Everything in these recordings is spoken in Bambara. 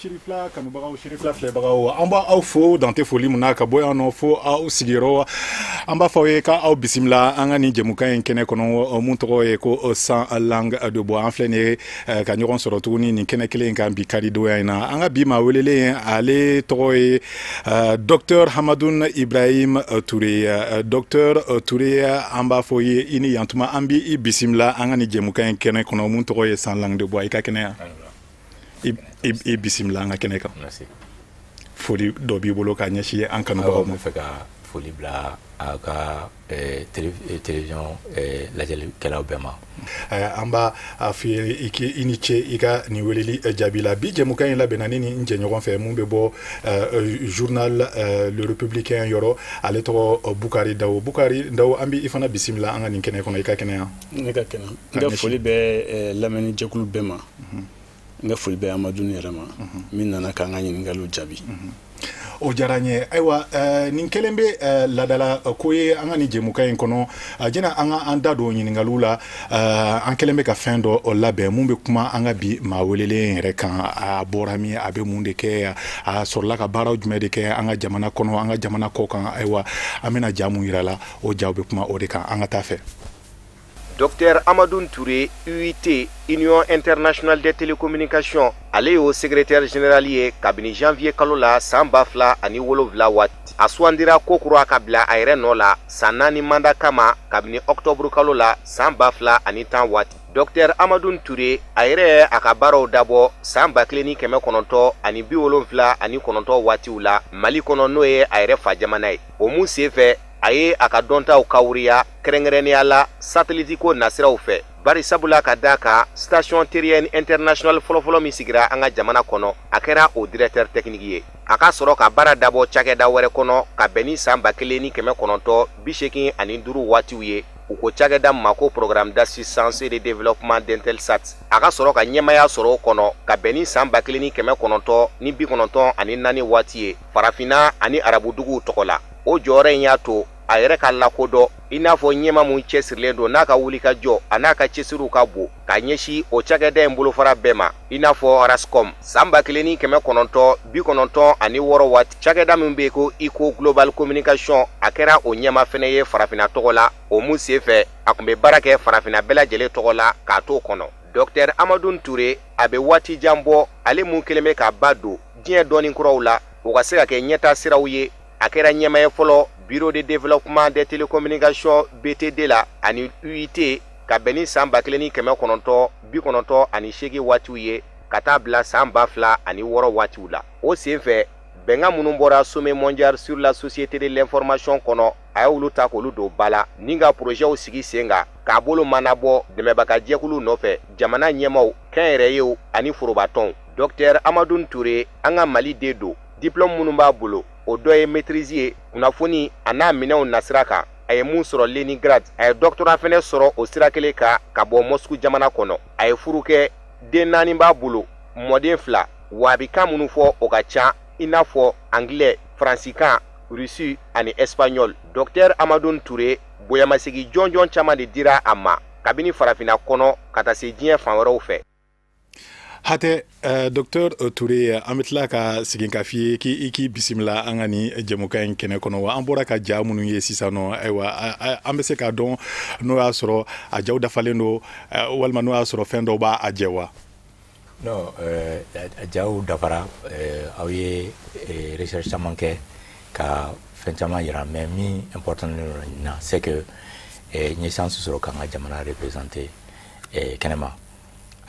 Sirifila kanubagaw, Sirifila filɛbagaw, an b'aw fo dante foli mun na ka bɔ yan nɔ fo aw sigiyɔrɔ. An b'a fɔ aw ye k'aw bisimila an ka nin jɛmukan in kɛnɛ kɔnɔ, mun tɔgɔ ye ko Sans langue de bois. An filɛ nin ye ka ɲɔgɔn sɔrɔ tuguni nin kɛnɛ kelen in kan bi karidonya in na. An ka bi maa welelen, ale tɔgɔ ye Docteur Hamadoun Ibrahim Touré. Docteur Touré, an b'a fɔ ye i ni yantuma, an b'i bisimila an ka nin jɛmukan in kɛnɛ kɔnɔ, mun tɔgɔ ye Sans langue de bois. I ka kɛnɛya? I bisimila an ka kɛnɛ kan. Foli dɔ b'i bolo k'a ɲɛsin an kanubagaw ma? N bɛ fɛ ka foli bila a ka télévision lajɛlikɛlaw bɛɛ ma. An b'a f'i ye i ni ce i ka nin weleli jaabi la. Bi jɛmukan in labɛnna ne ni n jɛɲɔgɔn fɛ, mun bɛ bɔ journal Le Républicain yɔrɔ, ale tɔgɔ Bukari Dawo. Bukari Dawo, an b'i fana bisimila an ka nin kɛnɛ kɔnɔ. I ka kɛnɛya? Ne ka kɛnɛ. N ka foli bɛ lamɛnni jɛkulu bɛɛ ma. N ka foli bɛ Amadu yɛrɛ ma min nana k'an ka ɲininkaliw jaabi. O diyara n ye. Ayiwa, nin kelen bɛ ladala ko ye an ka nin jɛmukan in kɔnɔ. Jɛna an ka an da don ɲininkaliw la, an kɛlen bɛ ka fɛn dɔ labɛn mun bɛ kuma an ka bi maa welelen yɛrɛ kan: a bɔra min, a bɛ mun de kɛ, a sɔrɔla ka baaraw jumɛn de kɛ an ka jamana kɔnɔ, an ka jamana kɔ kan. Ayiwa, an bɛna ja mun yira la, o jaw bɛ kuma o de kan. An ka taa fɛ. Dr Amadou Touré, UIT, Union Internationale des Télécommunications, ale y'o secrétaire général ye kabini janvier kalo la san 2007 waati. A sugandira kokura ka bila a yɛrɛ nɔ la san 4 mandat kama kabini octobre kalo la san 2010 waati. Dr Amadou Touré, a yɛrɛ a ka baaraw dabɔ san 1979 waatiw la Mali kɔnɔ, n'o ye a yɛrɛ fa jamana ye. O mun senfɛ, a ye a ka dɔntaw kawuriya, kɛrɛnkɛrɛnnenya la satellite ko nasiraw fɛ, bari sabula ka da kan station terrienne internationale fɔlɔfɔlɔ min sigira an ka jamana kɔnɔ, a kɛra o directeur technique ye. A ka sɔrɔ ka baara dabɔ cakɛda wɛrɛ kɔnɔ ka bɛn ni san 1985 waatiw ye. U ko cakɛda ma ko Programme d'assistance et de développement d'Intelsat. A ka sɔrɔ ka ɲɛmaya sɔrɔ o kɔnɔ ka bɛn ni san 1994 waati ye, Farafinna ani arabuduguw tɔgɔ la. O jɔyɔrɔ in y'a to a yɛrɛ ka lakodɔn i n'a fɔ ɲɛma mun cɛsirilen don, n'a ka wuli ka jɔ, a n'a ka cɛsiriw ka bon ka ɲɛsin o cakɛda in bolofara bɛɛ ma, i n'a fɔ Rascom. San 1996 waati, cakɛda min bɛ yen ko ICO Global Communication, a kɛra o ɲɛma fɛnɛ ye Farafinna tɔgɔ la. O mun senfɛ, a tun bɛ baara kɛ Farafinna bɛɛ lajɛlen tɔgɔ la k'a t'o kɔnɔ. Dr Amadou Touré, a bɛ waati jan bɔ, ale mun kelen bɛ ka ba don diɲɛ dɔɔni kuraw la, o ka se ka kɛ ɲɛta siraw ye. A kɛra ɲɛma ye fɔlɔ Bureau de développement des télécommunications, BTD la, ani UIT ka bɛn ni san 1998 waatiw ye ka taa bila san 2006 waatiw la. O senfɛ, bɛnkan minnu bɔra Sommet mondial sur la société de l'information kɔnɔ, a y'olu ta k'olu don ba la ni ka projets sigi sen kan k'a bolo manabɔ dɛmɛbagajɛkuluw nɔfɛ, jamana ɲɛmaw, kɛnyɛrɛyew ani forobatɔnw. Dr Amadou Touré, an ka Mali den don. Diplôme minnu b'a bolo, o dɔ ye maîtrise ye kunnafoni a n'a minɛnw nasira kan, a ye mun sɔrɔ Leningrad. A ye doctorat fɛnɛ sɔrɔ o sira kelen kan ka bɔ Moscou jamana kɔnɔ. A ye furu kɛ, den 4 b'a bolo, mɔden 2. Wa a bɛ kan minnu fɔ, o ka ca, i n'a fɔ anglais, faransikan, russe ani espagnol. Docteur Amadou Touré, bonyamasegin jɔnjɔn caman de dira a ma kabini Farafinna kɔnɔ ka taa se diɲɛ fan wɛrɛw fɛ. Hatɛ, docteur Touré, an bɛ tila ka segin ka f'i ye k'i k'i bisimila an ka nin jɛmukan in kɛnɛ kɔnɔ. Wa an bɔra ka ja minnu ye sisan nɔ, ayiwa, an bɛ se k'a dɔn n'o y'a sɔrɔ a jaw dafalen don, walima n'o y'a sɔrɔ fɛn dɔw b'a a jɛ wa? Non, a jaw dafara. Aw ye recherche caman kɛ ka fɛn caman yira, mais min important na, c'est que n ye chance sɔrɔ k'an ka jamana représenter kɛnɛma.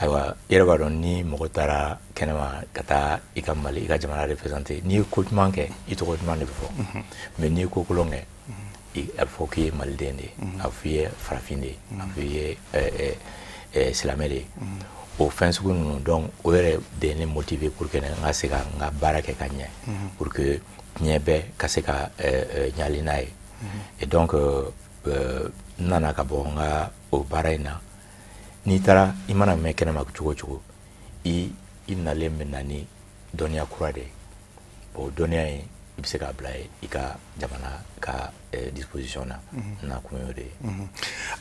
Ayiwa, i yɛrɛ b'a dɔn, ni mɔgɔ taara kɛnɛma ka taa i ka Mali, i ka jamana représenter, n'i ye ko ɲuman kɛ, i tɔgɔ ɲuman de bɛ fɔ. Mais n'i ye ko kolon kɛ, a bɛ fɔ k'i ye maliden de ye, a bɛ fɔ i ye farafin de ye, a bɛ fɔ i ye silamɛ de ye. O fɛn sugu ninnu, donc o yɛrɛ de ye ne motiver pour que n ka se ka n ka baara kɛ ka ɲɛ, pour que diɲɛ bɛɛ ka se ka ɲali n'a ye. Et donc n nana ka bɔ n ka o baara in na. N'i taara, i mana mɛn kɛnɛma cogo o cogo, i nalen bɛ na ni dɔnniya kura de ye. O dɔnniya in, i I bɛ se k'a bila i ka jamana ka disposition na. N'a kun y'o de ye.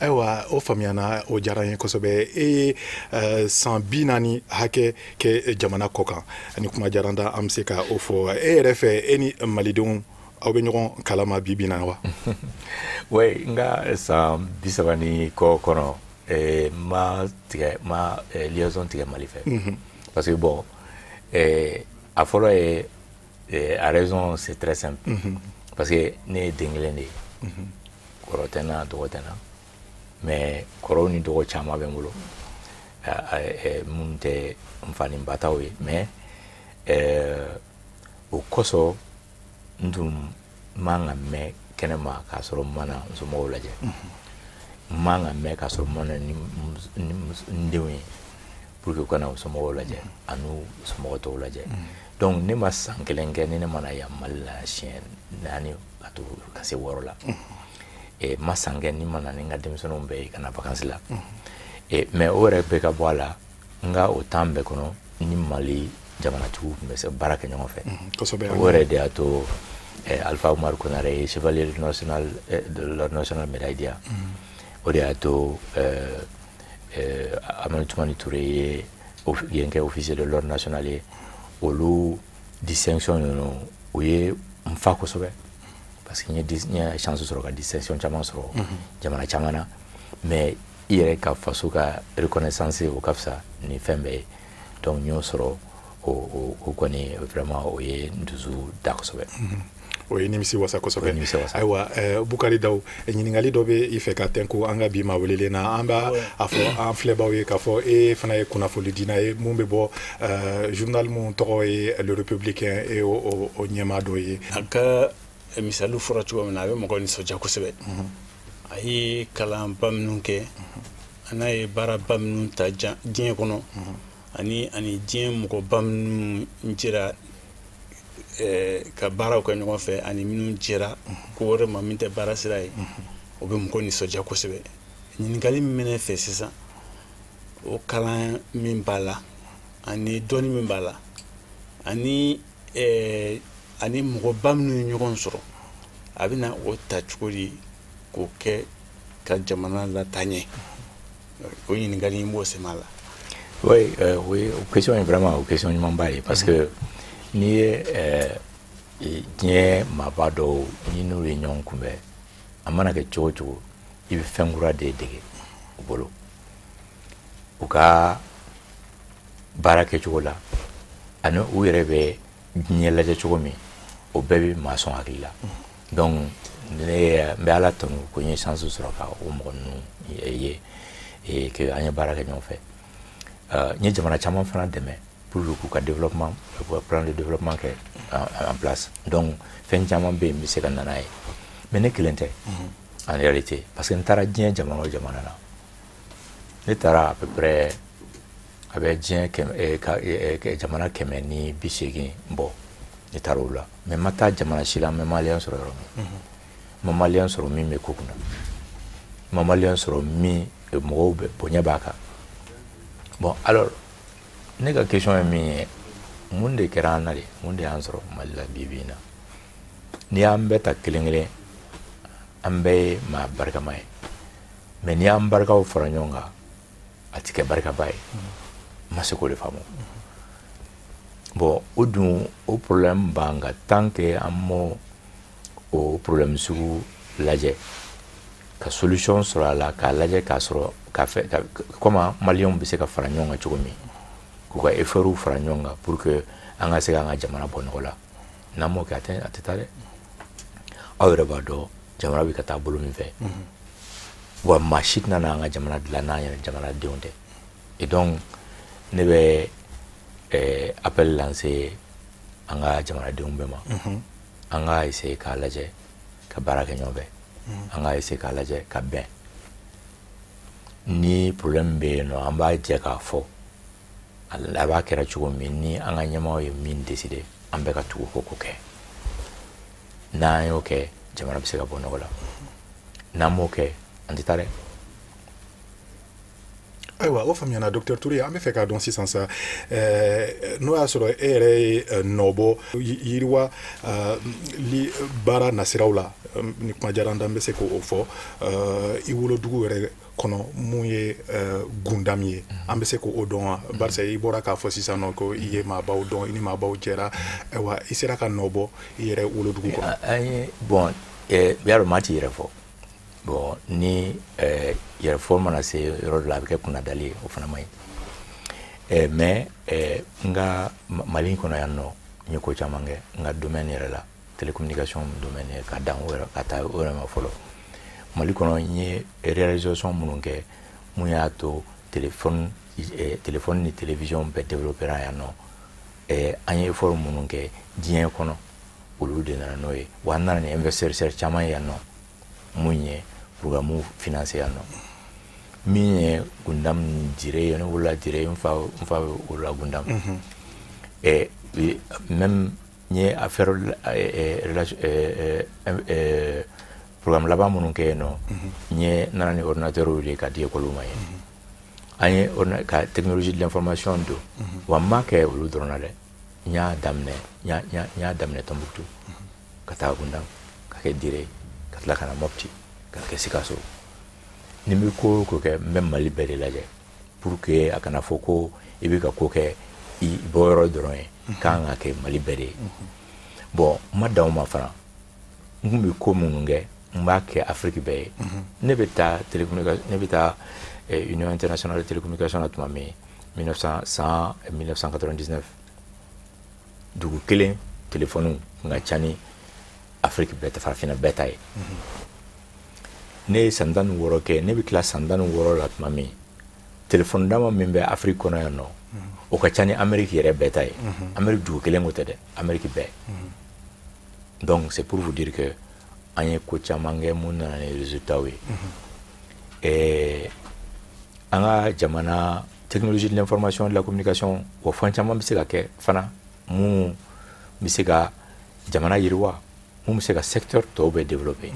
Ayiwa, o faamuyana, o diyara n ye kosɛbɛ. E ye san 40 hakɛ kɛ jamana kɔ kan, ani kuma diyara n da, an bɛ se ka o fɔ. E yɛrɛ fɛ, e ni malidenw, aw bɛ ɲɔgɔn kalama bi bi in na wa? Oui, n ka san 30 ni kɔ kɔnɔ, ma tigɛ, ma liaison tigɛ Mali fɛ. Parce que bon, a fɔlɔ ye, a raison, c'est très simple. Parce que ne ye den kelen de ye. Kɔrɔ tɛ n na, dɔgɔ tɛ n na. Mais kɔrɔw ni dɔgɔ caman bɛ n bolo, minnu tɛ n fa ni n ba taw ye. Mais o kosɔn, n tun man ka mɛn kɛnɛma k'a sɔrɔ n ma na n somɔgɔw lajɛ. N man ka mɛn k'a sɔrɔ n ma na ni n denw ye pour que u ka na u somɔgɔw lajɛ ani somɔgɔ tɔw lajɛ. Donc ne ma san kelen kɛ ni ne ma na yan Mali la siɲɛ 4 ka to ka se 6 la. N ma san kɛ ni ma na ni n ka denmisɛnninw bɛɛ ye ka na vacances la. Mais o yɛrɛ bɛɛ ka bɔ a la, n ka o temps bɛɛ kɔnɔ, ni Mali jamanatigiw tun bɛ se baara kɛ ɲɔgɔn fɛ. O yɛrɛ de y'a to Alpha Oumar Konaré ye chevalier national de l'ordre national médaille di yan. O de y'a to Amadou Toumani Touré ye yen kɛ officier de l'ordre national ye. Olu distinction ninnu, o ye n fa kosɛbɛ, parce que n ye chance sɔrɔ ka distinction caman sɔrɔ jamana caman na. Mais i yɛrɛ ka faso ka reconnaissance, o ka fisa ni fɛn bɛɛ ye. Donc n y'o sɔrɔ, o kɔni, vraiment, o ye n dusu da kosɛbɛ. O ye nimisi wasa kosɛbɛ. Ayiwa, Bukari Daw, ɲininkali dɔ bɛ i fɛ ka tɛnku an ka bi ma welelen na. An b'a a fɔ an filɛbaw ye k'a fɔ e fana ye kunnafonidina ye mun bɛ bɔ journal mun tɔgɔ ye Le Républicain, e o ɲɛmaa dɔ ye. A ka misaliw fɔra cogo min na, a bɛ mɔgɔ nisɔndiya kosɛbɛ. A ye kalanba minnu kɛ, a n'a ye baaraba minnu ta diɲɛ kɔnɔ, ani diɲɛ mɔgɔba minnu jɛra ka baaraw kɛ ɲɔgɔn fɛ, ani minnu jɛra ko wɛrɛ ma min tɛ baara sira ye, o bɛ mɔgɔ nisɔndiya kosɛbɛ. Ɲininkali min bɛ ne fɛ sisan, o kalan min b'a la, ani dɔnni min b'a la, ani mɔgɔba minnu ye ɲɔgɔn sɔrɔ, a bɛna o ta cogo di k'o kɛ ka jamana lataa ɲɛ? O ɲininkali in b'o sɛmɛ a la. Oui, o question est vraiment o question ɲumanba ye, parce que n'i ye diɲɛ maaba dɔw ni n'olu ye ɲɔgɔn kunbɛn, a mana kɛ cogo o cogo, i bɛ fɛn kura de dege u bolo, u ka baara kɛcogo la, ani u yɛrɛ bɛ diɲɛ lajɛ cogo min, o bɛɛ bɛ maa sɔn hakili la. Donc ne n bɛ Ala tanu ko n ye chance sɔrɔ ka o mɔgɔ ninnu ye et que an ye baara kɛ ɲɔgɔn fɛ. N ye jamana caman fana dɛmɛ pour que k'u ka développement, plan de développement kɛ en place. Donc fɛn caman bɛ yen n bɛ se ka na n'a ye, mais ne kelen tɛ en réalité, parce que n taara diɲɛ jamana o jamana na, ne taara à peu près a bɛ diɲɛ kɛmɛ jamana 180 bɔ, ne taara o la. Mais n ma taa jamana si la n bɛ maliyɛn sɔrɔ yɔrɔ min, n ma maliyɛn sɔrɔ min bɛ ko kunna, n ma maliyɛn sɔrɔ min mɔgɔw bɛ bonya b'a kan. Bon, alors ne ka question ye min ye, mun de kɛra an na de, mun de y'an sɔrɔ Mali la bi bi in na? N'i y'an bɛɛ ta kelen kelen, an bɛɛ ye maa barikama ye, mais n'i y'an barikaw fara ɲɔgɔn kan, a ti kɛ barikaba ye. N ma se k'o de faamu. Bon, o dun, o problème b'an kan. Tant que an m'o o problème sugu lajɛ ka solution sɔrɔ a la, k'a lajɛ k'a sɔrɔ k'a fɛ comment maliyɛnw bɛ se ka fara ɲɔgɔn kan cogo min, k'u ka efforts fara ɲɔgɔn kan pour que an ka se k'an ka jamana bɔ nɔgɔ la, n'an m'o kɛ, a tɛ taa dɛ. Aw yɛrɛ b'a dɔn jamana bɛ ka taa bolo min fɛ. Wa maa si tɛna n'an ka jamana dilan n'an yɛrɛ jamanadenw tɛ. Et donc ne bɛ appel lancer an ka jamanadenw bɛɛ ma, an ka essayer k'a lajɛ ka baara kɛ ɲɔgɔn fɛ, an ka essayer k'a lajɛ ka bɛn. Ni problème bɛ yen nɔ, an b'a jɛ k'a fɔ a b'a kɛra cogo min, ni an ka ɲɛmaaw ye min décider, an bɛɛ ka tugu k'o kɛ. N'an y'o kɛ, jamana bɛ se ka bɔ nɔgɔ la. N'an m'o kɛ, an tɛ taa dɛ. Ayiwa, o faamuyana, docteur Touré. An bɛ fɛ k'a dɔn sisan sa, n'o y'a sɔrɔ e yɛrɛ ye nɔ bɔ yiriwa li baara nasiraw la, ni kuma diyara n da, n bɛ se k'o fɔ, i wolodugu yɛrɛ kɔnɔ, mun ye Gundam ye, an bɛ se k'o dɔn wa? Barisa i bɔra k'a fɔ sisan nɔ ko i ye maabaw dɔn, i ni maabaw jɛra. Ayiwa, i sera ka nɔ bɔ i yɛrɛ wolodugu kɔnɔ? An ye, bon, y'a dɔn, maa t'i yɛrɛ fɔ. Bon, ni yɛrɛfɔ mana se yɔrɔ dɔ la, a bɛ kɛ kunnadali ye, o fana man ɲi. Mais n ka Mali kɔnɔ yan nɔ, n ye ko caman kɛ n ka domaine yɛrɛ la, télécommunication domaine ye, ka dan o yɛrɛ, ka taa o yɛrɛ ma fɔlɔ. Mali kɔnɔ, n ye réalisation minnu kɛ, mun y'a to téléphone ni télévision bɛɛ développera yan nɔ, an ye effort minnu kɛ diɲɛ kɔnɔ, olu de nana n'o ye. Wa an nana ni investisseur caman ye yan nɔ, mun ye programme financé yan nɔ. Min ye Gundam Dire ye, ne wolola Dire, n fa wolola Gundam. Même n ye affaire relation programme laban minnu kɛ yen nɔ, n ye nana ni ordinateur de ka di école ma yen. An ye ka technologie de l'information don. Wa n m'a kɛ olu dɔrɔn na dɛ, n y'a daminɛ Tombouctou, ka taa Gundam, ka kɛ Dire, ka tila ka na Mopti, ka kɛ Sikaso. Ni n bɛ ko o ko kɛ, n bɛ Mali bɛɛ de lajɛ pour que a kana fɔ ko i bɛ ka ko kɛ i bɔyɔrɔ dɔrɔn ye, kan ka kɛ Mali bɛɛ de ye. Bon, n ma dan o ma fana, n kun bɛ ko minnu kɛ, n b'a kɛ Afiriki bɛɛ ye. Ne bɛ taa télécommunication, ne bɛ taa Union internationale de télécommunication na tuma min, 1900 san 1999, dugu kelen téléphone kun ka ca ni Afiriki bɛɛ ta, farafinna bɛɛ ta ye. Ne ye san 16 kɛ. Ne bɛ tila san 16 la tuma min, téléphone dama min bɛ Afiriki kɔnɔ yan nɔ, o ka ca ni Amérique yɛrɛ bɛɛ ta ye. Amérique dugu kelen ko tɛ dɛ, Amérique bɛɛ. Donc c'est pour vous dire que an ye ko caman kɛ mun nana ni résultat ye. An ka jamana, technologie de l'information et de la communication, o fɛn caman bɛ se ka kɛ fana mun bɛ se ka jamana yiriwa, mun bɛ se ka secteur tɔw bɛɛ développer.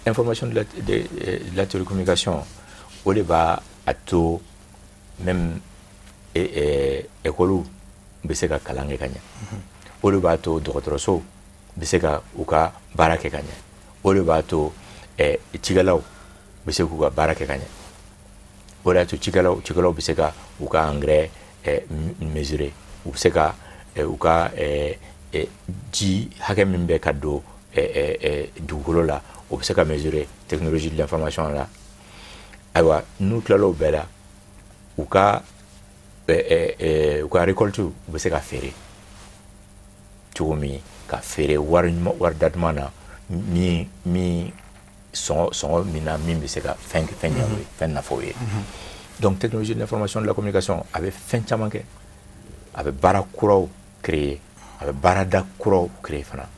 Information de la télécommunication, o de b'a a to même école bɛ se ka kalan kɛ ka ɲɛ, o de b'a to dɔgɔtɔrɔso bɛ se ka u ka baara kɛ ka ɲɛ, o de b'a to cikɛlaw bɛ se k'u ka baara kɛ ka ɲɛ, o de y'a to cikɛlaw bɛ se ka u ka engrais mesurer, u bɛ se ka u ka ji hakɛ min bɛ ka don dugukolo la, o bɛ se ka mesurer technologie de l'information la. Ayiwa, n'u tilala o bɛɛ la, u ka récolte, u bɛ se ka feere cogo min, ka feere wari ɲuman, wari da duman na, min sɔngɔ min na, min bɛ se ka fɛn ɲɛ o ye, fɛn nafa o ye. Donc technologie de l'information de la communication, a bɛ fɛn caman kɛ, a bɛ baara kuraw créer, a bɛ baarada kuraw créer fana.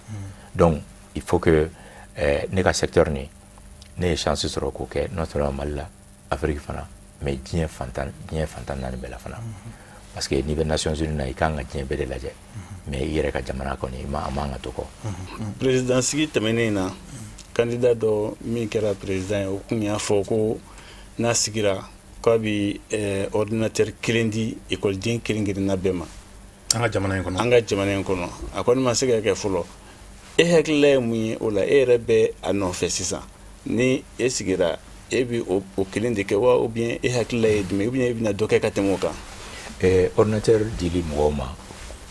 Donc il faut que ne ka secteur nin, ne ye chance sɔrɔ k'o kɛ, non seulement Mali la, Afrique fana, mais diɲɛ fantan naani bɛɛ la fana. Parce que n'i bɛ Nations Unies na, i kan ka diɲɛ bɛɛ de lajɛ, mais i yɛrɛ ka jamana kɔni, i ma a man ka to kɔ. Président sigi tɛmɛnen na, candidat dɔ min kɛra président ye, o kun y'a fɔ ko n'a sigira, k'a bɛ ordinateur kelen di ekɔliden kelen kelenna bɛɛ ma. An ka jamana in kɔnɔ. An ka jamana in kɔnɔ. A kɔni ma se ka kɛ fɔlɔ. E hakilila ye mun ye o la? E yɛrɛ bɛ a nɔfɛ sisan, ni e sigira, e bɛ o kelen de kɛ wa, ou bien e hakilila ye jumɛn, ou bien e bɛna dɔ kɛ ka tɛmɛ o kan? Ordinateur dili mɔgɔw ma,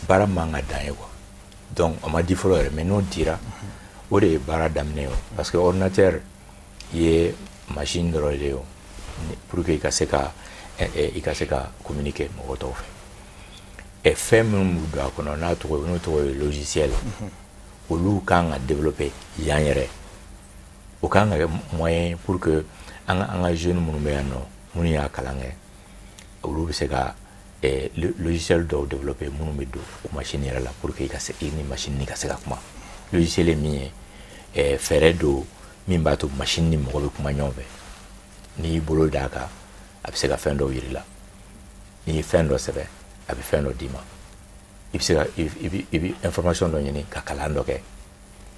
baara man ka dan ye quoi. Donc a ma di fɔlɔ yɛrɛ, mais n'o dira, o de ye baara daminɛ ye o. Parce que ordinateur ye machine dɔrɔn de ye o, pour que i ka se ka communiquer mɔgɔ tɔw fɛ. Fɛn minnu bɛ don a kɔnɔ, n'o tɔgɔ ye logiciel, olu kan ka développer yan yɛrɛ. O kan ka kɛ moyen pour que an ka jeunes minnu bɛ yan nɔ, minnu y'a kalan kɛ, olu bɛ se ka logiciel dɔw développer minnu bɛ don o machine yɛrɛ la, pour que i ka se, i ni machine ni ka se ka kuma. Logiciel ye min ye, fɛɛrɛ don min b'a to machine ni mɔgɔ bɛ kuma ɲɔgɔn fɛ. N'i y'i bolo d'a kan, a bɛ se ka fɛn dɔw yir'i la. N'i ye fɛn dɔ sɛbɛn, a bɛ fɛn dɔ d'i ma. I bɛ se ka i bɛ information dɔ ɲini ka kalan dɔ kɛ.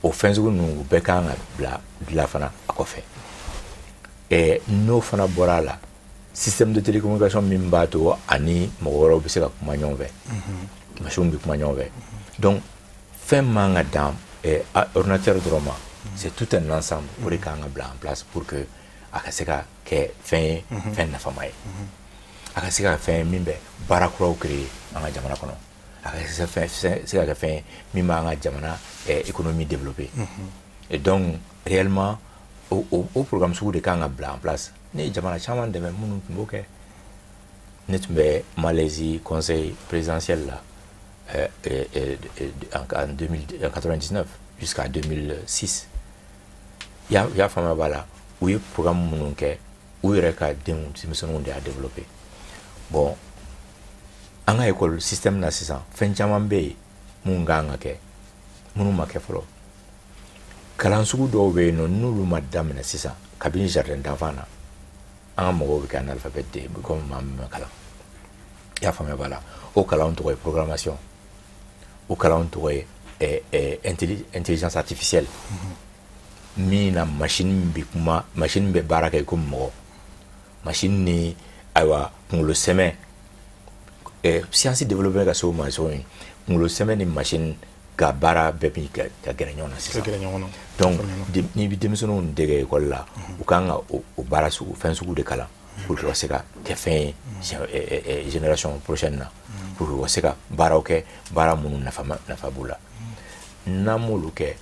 O fɛn sugu ninnu, u bɛɛ kan ka bila dilan fana a kɔfɛ. N'o fana bɔra a la. Système de télécommunication min b'a to ani mɔgɔ wɛrɛw bɛ se ka kuma ɲɔgɔn fɛ, machine bɛ kuma ɲɔgɔn fɛ. Donc fɛn man ka dan ordinateur dɔrɔn ma, c'est tout un ensemble. O de kan ka bila en place pour que a ka se ka kɛ fɛn ye, fɛn nafama ye, a ka se ka fɛn ye min bɛ baara kuraw créer an ka jamana kɔnɔ, a ka se ka kɛ fɛn ye min b'an ka jamana économie développer. Et donc réellement, o programme sugu de kan ka bila en place. Ne ye jamana caman dɛmɛ minnu tun b'o kɛ. Ne tun bɛ Malaisie conseil présidentiel la en 1999 jusqu'à 2006. I y'a faamuya b'a la, u ye programme minnu kɛ, u yɛrɛ ka denw denmisɛnninw de y'a développé. Bon, an ka école système na sisan, fɛn caman bɛ yen mun kan ka kɛ, minnu ma kɛ fɔlɔ. Kalan sugu dɔw bɛ yen nɔ, n'olu ma daminɛ sisan kabini jardin d'enfant na, an ka mɔgɔw bɛ kɛ analphabète de ye, komi maa min ma kalan. I y'a faamuya b'a la, o kalanw tɔgɔ ye programmation, o kalanw tɔgɔ ye intelligence artificielle, min na machine bɛ kuma, machine bɛ baara kɛ komi mɔgɔ, machine ni ayiwa kunkolo sɛmɛ. Science développé ka se o ma cogo min, kunkolo sɛmɛ ni machine ka baara bɛɛ bi ka gɛrɛ ɲɔgɔn na sisan. Donc n'i bɛ denmisɛnninw dege école la, u kan ka o baara sugu, fɛn sugu de kalan pour que u ka se ka kɛ fɛn ye génération prochaine na, pour que u ka se ka baaraw kɛ, baara minnu nafa b'u la. N'an m'olu kɛ,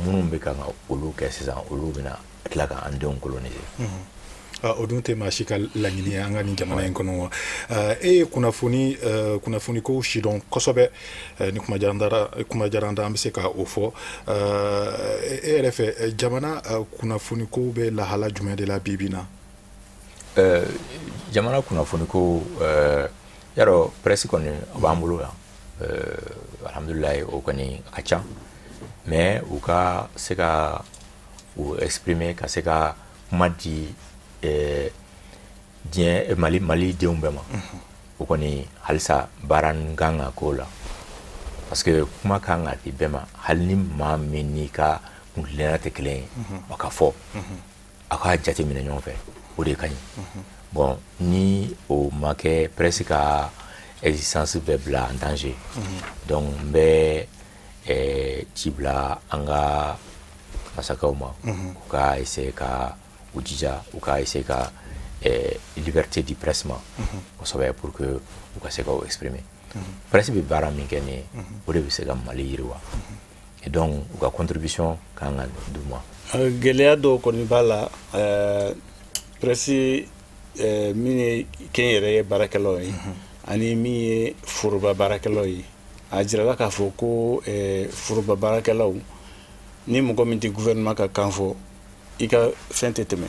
minnu bɛ kan ka olu kɛ sisan, olu bɛna tila ka an denw coloniser. O dun tɛ maa si ka laɲini ye an ka nin jamana in kɔnɔ. E ye kunnafoni ko sidɔn kosɛbɛ. Ni kuma diyara an da, an bɛ se ka o fɔ. E yɛrɛ fɛ, jamana kunnafoni ko bɛ lahala jumɛn de la bi bi in na? Jamana kunnafoni ko, yarɔ, presse kɔni o b'an bolo yan, alhamdulilayi, o kɔni a ka ca. Mais u ka se ka u exprimer, ka se ka kuma di diɲɛ Mali denw bɛɛ ma, o kɔni halisa baara kan ka k'o la, parce que kuma kan ka di bɛɛ ma, hali ni maa min n'i ka kuntilenna tɛ kelen ye, o ka fɔ, a k'a jate minɛ ɲɔgɔn fɛ, o de ka ɲi. Bon, ni o ma kɛ, presse ka existence bɛ bila en danger. Donc n bɛ ci bila an ka masakɛw ma, u ka essayer ka u jija, u ka essayer ka liberté di presse ma kosɛbɛ, pour que u ka se k'o exprimer. Presse bɛ baara min kɛ nin ye, o de bɛ se ka Mali yiriwa, et donc u ka contribution kan ka d'u ma. Gɛlɛya dɔw kɔni b'a la. Presse min ye kɛnyɛrɛye baarakɛlaw ye ani min ye foroba baarakɛlaw ye, a jirala k'a fɔ ko foroba baarakɛlaw ni mɔgɔ min tɛ gouvernement ka kan fɔ, i ka fɛn tɛ tɛmɛ.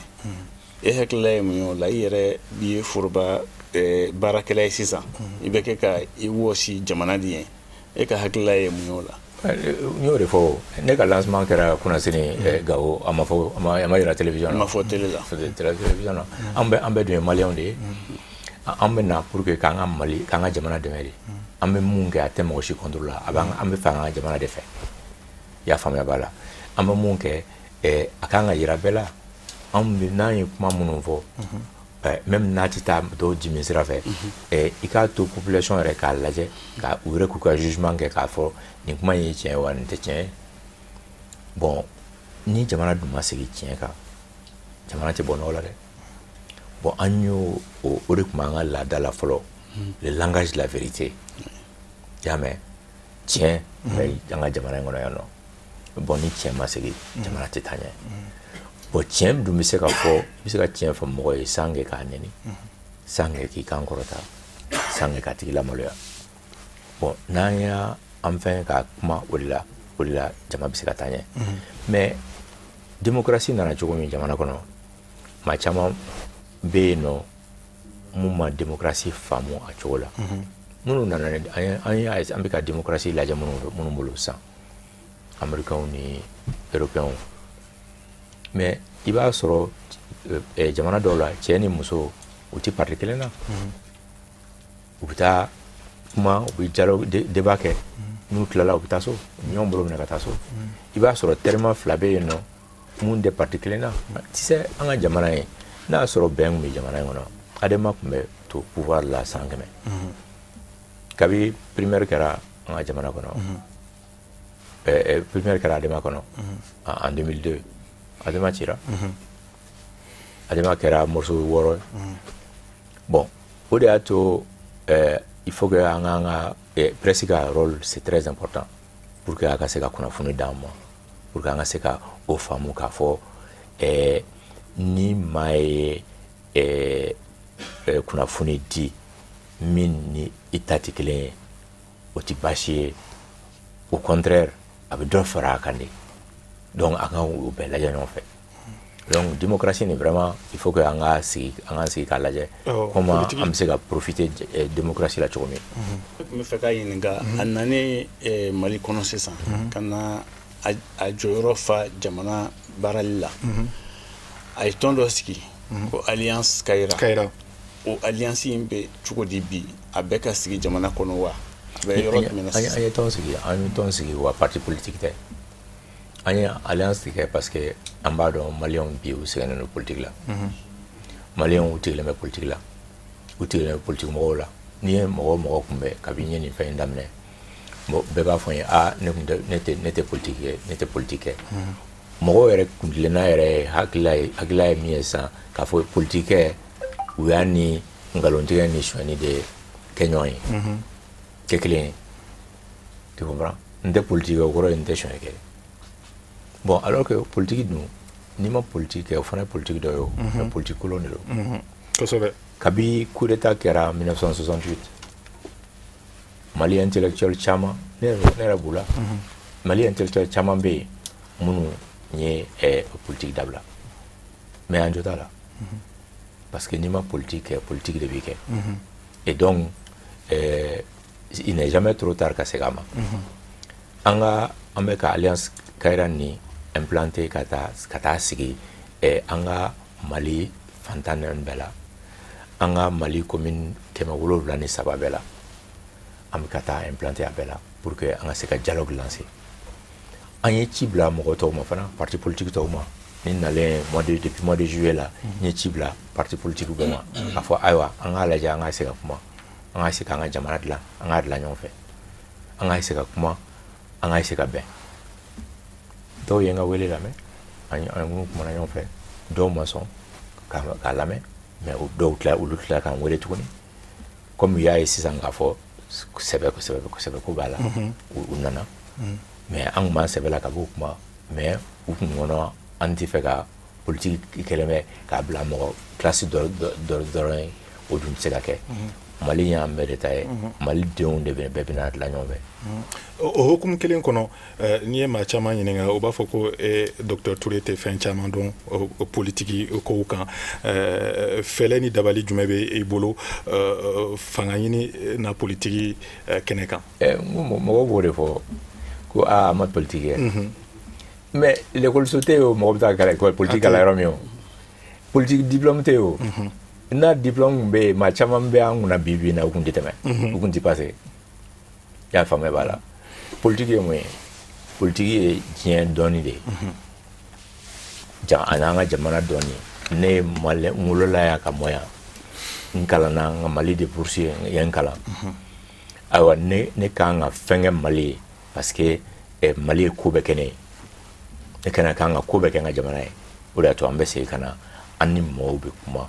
E hakilila ye mun ye o la? I yɛrɛ bi foroba baarakɛla ye sisan, i bɛ kɛ ka i wɔsi jamana de ye, e ka hakilila ye mun ye o la? N y'o de fɔ, ne ka lancement kɛra kunnasini Gawo, a ma fɔ, a ma yira télévision na. A ma fɔ télé la. Télévision na. An bɛɛ dun ye maliyɛnw de ye. An bɛ na pour que k'an ka Mali, k'an ka jamana dɛmɛ de. An bɛ mun kɛ, a tɛ mɔgɔ si contre la, a b'an an bɛ fɛ an ka jamana de fɛ. I y'a faamuya b'a la, an bɛ mun kɛ, a kan ka yira bɛɛ la. Anw bɛ n'an ye kuma minnu fɔ, même n'a tɛ taa dɔw jimi sira fɛ, i k'a to population yɛrɛ k'a lajɛ, ka u yɛrɛ k'u ka jugement kɛ, k'a fɔ nin kuma in ye tiɲɛ ye wa nin tɛ tiɲɛ ye. Bon, ni jamana dun ma segin tiɲɛ kan, jamana tɛ bɔ nɔgɔ la dɛ. Bon, an y'o o de tun b'an ka laada la fɔlɔ, le langage de la vérité. I y'a mɛn, tiɲɛ bɛ an ka jamana in kɔnɔ yan nɔ. Bon, ni tiɲɛ ma segin, jamana tɛ taa ɲɛ. Bon, tiɲɛ dun bɛ se ka fɔ, i bɛ se ka tiɲɛ fɔ mɔgɔ ye sans que k'a nɛni, sans que k'i kan kɔrɔta, sans que k'a tigi lamaloya. Bon, n'an y'a an fɛn ka kuma o de la, o de la jama bɛ se ka taa ɲɛ. Mais démocratie nana cogo min jamana kɔnɔ, maa caman bɛ yen nɔ mun ma démocratie faamu a cogo la. Minnu nana, an bɛ ka démocratie lajɛ minnu bolo sisan, américains ni européens, mais i b'a sɔrɔ jamana dɔw la, cɛ ni muso u tɛ parti kelen na, u bɛ taa kuma, u bɛ dialogue, débat kɛ, n'u tilala, u bɛ taa so, ɲɔgɔn bolo minɛ ka taa so. I b'a sɔrɔ terima fila bɛ yen nɔ mun tɛ parti kelen na. Tu sais, an ka jamana ye, n'a y'a sɔrɔ bɛn tun bɛ jamana in kɔnɔ. ADEMA tun bɛ to pouvoir la san 100. Kabi primaire kɛra an ka jamana kɔnɔ, primaire kɛra ADEMA kɔnɔ en 2002, ADEMA cira. ADEMA kɛra morceau 6 ye. Bon, o de y'a to il faut que an k'an ka presse ka rôle, c'est très important pour que a ka se ka kunnafoni d'an ma, pour que an ka se ka o faamu k'a fɔ ni maa ye kunnafoni di min ni i ta tɛ kelen ye, o tɛ baasi ye, au contraire, a bɛ dɔ fara a kan de. Donc an ka o bɛɛ lajɛ ɲɔgɔn fɛ. Donc démocratie ni, vraiment, il faut que an ka sigi k'a lajɛ comment an bɛ se ka profiter démocratie la cogo min. Ne tun bɛ fɛ ka ɲininka, a nanen Mali kɔnɔ sisan ka na a jɔyɔrɔ fa jamana baarali la, a ye tɔn dɔ sigi ko Alliance Kayira. O alliance in bɛ cogo di bi? A bɛ ka sigi jamana kɔnɔ wa? A bɛ yɔrɔ jumɛn na sisan? An ye tɔn sigi, an ye tɔn sigi wa parti politique tɛ. An ye alliance kɛ parce que an b'a dɔn maliyɛnw bi, u sɛgɛnnen don politique la. Maliyɛnw, u tigɛlen bɛ politique la, u tigɛlen bɛ politique mɔgɔw la. N'i ye mɔgɔ o mɔgɔ kunbɛn kabi n ye nin fɛn in daminɛ, bɛɛ b'a fɔ n ye: aa, ne kun tɛ, ne tɛ politique kɛ, ne tɛ politique kɛ. Mɔgɔw yɛrɛ kuntilenna yɛrɛ ye, hakilila ye min ye sisan, k'a fɔ politique kɛ, u y'a ni nkalontigɛ ni sonyɛni de kɛ ɲɔgɔn ye, kɛ kelen ye, tu comprends? N tɛ politique kɛ, o kɔrɔ ye n tɛ sonyɛ kɛ. Bon, alors que politique dun, n'i ma politique kɛ, o fana ye politique dɔ ye o, mais politique kolon de don. Kabi coup d'état kɛra 1968, Mali intellectuel caman, ne yɛrɛ b'u la, Mali intellectuel caman bɛ yen minnu ye politique dabila, mais an jo t'a la, parce que n'i ma politique kɛ, politique de b'i kɛ. Et donc il n'est jamais trop tard ka segin a ma. An ka an bɛ ka Alliance Kayira ni implanter ka taa sigi an ka Mali fantan naani bɛɛ la, an ka Mali commune 703 bɛɛ la. An bɛ ka taa implanter a bɛɛ la pour que an ka se ka dialogue lancer. An ye ci bila mɔgɔ tɔw ma fana, parti politique tɔw ma. Ni nalen mois de depuis mois de juillet la, n ye ci bila parti politique bɛɛ ma k'a fɔ: ayiwa, an k'a lajɛ, an ka se ka kuma, an ka se k'an ka jamana dilan, an k'a dilan ɲɔgɔn fɛ, an ka se ka kuma, an ka se ka bɛn. Dɔw ye n ka wele lamɛn, an kumana ɲɔgɔn fɛ. Dɔw ma sɔn k'a lamɛn, mais dɔw tila, olu tila k'an wele tuguni. Comme u y'a ye sisan k'a fɔ sɛbɛ sɛbɛ sɛbɛ ko b'a la, u nana. Mais an kun b'an sɛbɛ la ka b'o kuma, mais u kun kɔnɔ an tɛ fɛ ka politique kɛlen bɛ k'a bila mɔgɔ classe dɔ dɔrɔn ye. O dun tɛ se ka kɛ. Mali y'an bɛɛ de ta ye, Mali denw de bɛ bɛɛ bɛna dilan ɲɔgɔn fɛ. O hukumu kelen kɔnɔ, n'i ye maa caman ɲininka, u b'a fɔ ko docteur Touré tɛ fɛn caman dɔn politiki kow kan. Fɛlɛ ni dabali jumɛn bɛ i bolo fanga ɲini na politiki kɛnɛ kan? Mɔgɔw b'o de fɔ ko aa, a ma politiki kɛ, mais l'école tɛ yen o, mɔgɔ bɛ taa kalan école politique kalan yɔrɔ min, o politique diplôme tɛ yen. O n'a diplôme kun bɛ yen, maa caman bɛ an kunna bi bi in na, u kun tɛ tɛmɛ, u kun tɛ passer. I y'a faamuya b'a la. Politique ye mun ye? Politique ye diɲɛ dɔɔni de ye, a n'an ka jamana dɔɔni. Ne ye Mali, n wolola yan ka mɔ yan, n kalanna n ka Mali de bourse ye n kalan. Ayiwa, ne kan ka fɛn kɛ Mali ye, parce que Mali ye ko bɛɛ kɛ ne ye, ne kana kan ka ko bɛɛ kɛ n ka jamana ye. O de y'a to an bɛ segin ka na, an ni mɔgɔw bɛ kuma,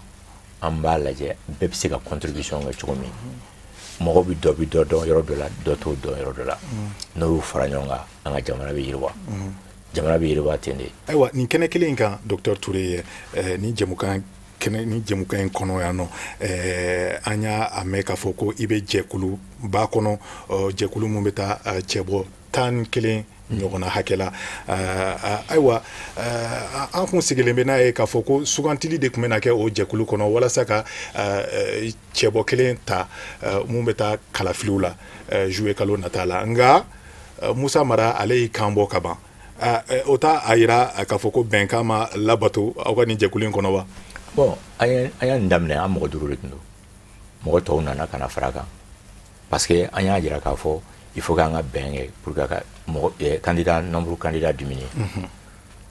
an b'a lajɛ bɛɛ bɛ se ka contribution kɛ cogo min. Mɔgɔ bɛ dɔ bɛ dɔ dɔn yɔrɔ dɔ la, dɔ t'o dɔn yɔrɔ dɔ la. N'o y'u fara ɲɔgɔn kan, an ka jamana bɛ yiriwa, jamana bɛ yiriwa ten de. Ayiwa, nin kɛnɛ kelen in kan, docteur Touré, nin jɛmukan kɛnɛ, ni jɛmukan in kɔnɔ yan nɔ, an y'a a mɛn k'a fɔ ko i bɛ jɛkuluba kɔnɔ, jɛkulu mun bɛ taa cɛbɔ 11 ɲɔgɔnna hakɛ la. Ayiwa, an kun sigilen bɛ n'a ye k'a fɔ ko sugantili de tun bɛna kɛ o jɛkulu kɔnɔ walasa ka cɛbɔ kelen ta mun bɛ taa kalafiliw la juillet kalo nata la. Nka Musa Mara, ale y'i kan bɔ ka ban. O t'a a yira k'a fɔ ko bɛnkan ma labato aw ka nin jɛkulu in kɔnɔ wa? Bon, an y'a nin daminɛ, an mɔgɔ 5 de tun don. Mɔgɔ tɔw nana ka na fara kan, parce que an y'a jira k'a fɔ il faut k'an ka bɛn kɛ pour que ka mɔgɔ candidat, nombre candidat diminuer.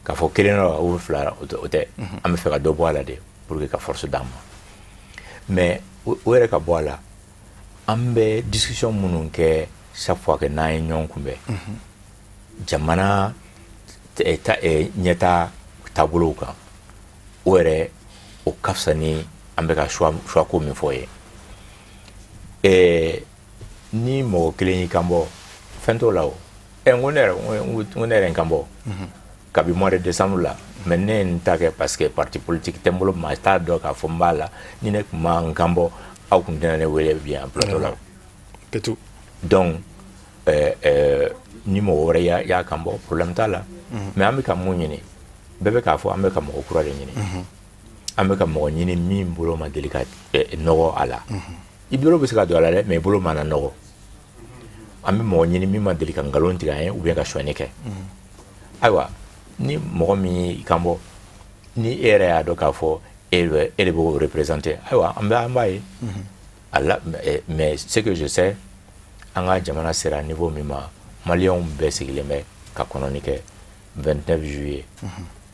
K'a fɔ kelen na ou fila, o tɛ. An bɛ fɛ ka dɔ bɔ a la de pour que ka force d'an ma. Mais o yɛrɛ ka bɔ a la, an bɛ discussion minnu kɛ chaque fois que n'an ye ɲɔgɔn kunbɛn, jamana ɲɛta taabolow kan, o yɛrɛ o ka fisa ni an bɛ ka choix ko min fɔ ye. Ni mɔgɔ kelen y'i kan bɔ, fɛn t'o la o. N ko ne yɛrɛ n kan bɔ kabi mois de décembre la, mais ne ye n ta kɛ parce que parti politique tɛ n bolo, maa t'a dɔn k'a fɔ n b'a la. Ni ne tun ma n kan bɔ, aw tun tɛna ne wele bi yan plateau la. Donc ni mɔgɔ wɛrɛ y'a kan bɔ, problème t'a la. Mais an bɛ ka mun ɲini? Bɛɛ bɛ k'a fɔ an bɛ ka mɔgɔ kura de ɲini. An bɛ ka mɔgɔ ɲini min bolo ma deli ka nɔgɔ a la. I bolo bɛ se ka don a la dɛ, mais i bolo ma na nɔgɔ. An bɛ mɔgɔ ɲini min ma deli ka nkalon tigɛ an ye ou bien ka sonyɛni kɛ. Ayiwa, ni mɔgɔ min y'i kan bɔ, ni e yɛrɛ y'a dɔn k'a fɔ e de b'o représenter, ayiwa, an b'a ye. A la, mais ce que je sais, an ka jamana sera niveau min ma, maliyɛnw bɛɛ sigilen bɛ ka kɔnɔni kɛ 29 juillet.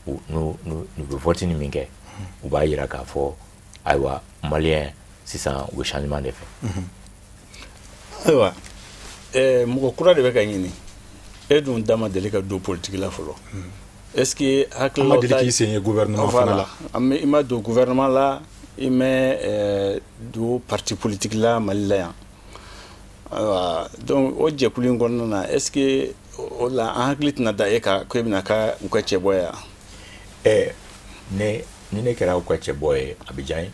N'u bɛ vote ni min kɛ, u b'a yira k'a fɔ ayiwa, maliyɛn sisan u bɛ changement de fɛ. Ayiwa, mɔgɔ kura de bɛ ka ɲini. E dun da ma deli ka don politique la fɔlɔ. Est-ce que hakililaw ta deli k'i sen ye gouvernement fana la? I ma don gouvernement la, i ma don parti politique la Mali la yan. Ayiwa, donc o jɛkulu in kɔnɔna na, est-ce que o la an hakili tɛna da e kan ko e bɛna kɛ u ka cɛbɔ ye wa? Ni ne kɛra u ka cɛbɔ ye, a bɛ diya n ye.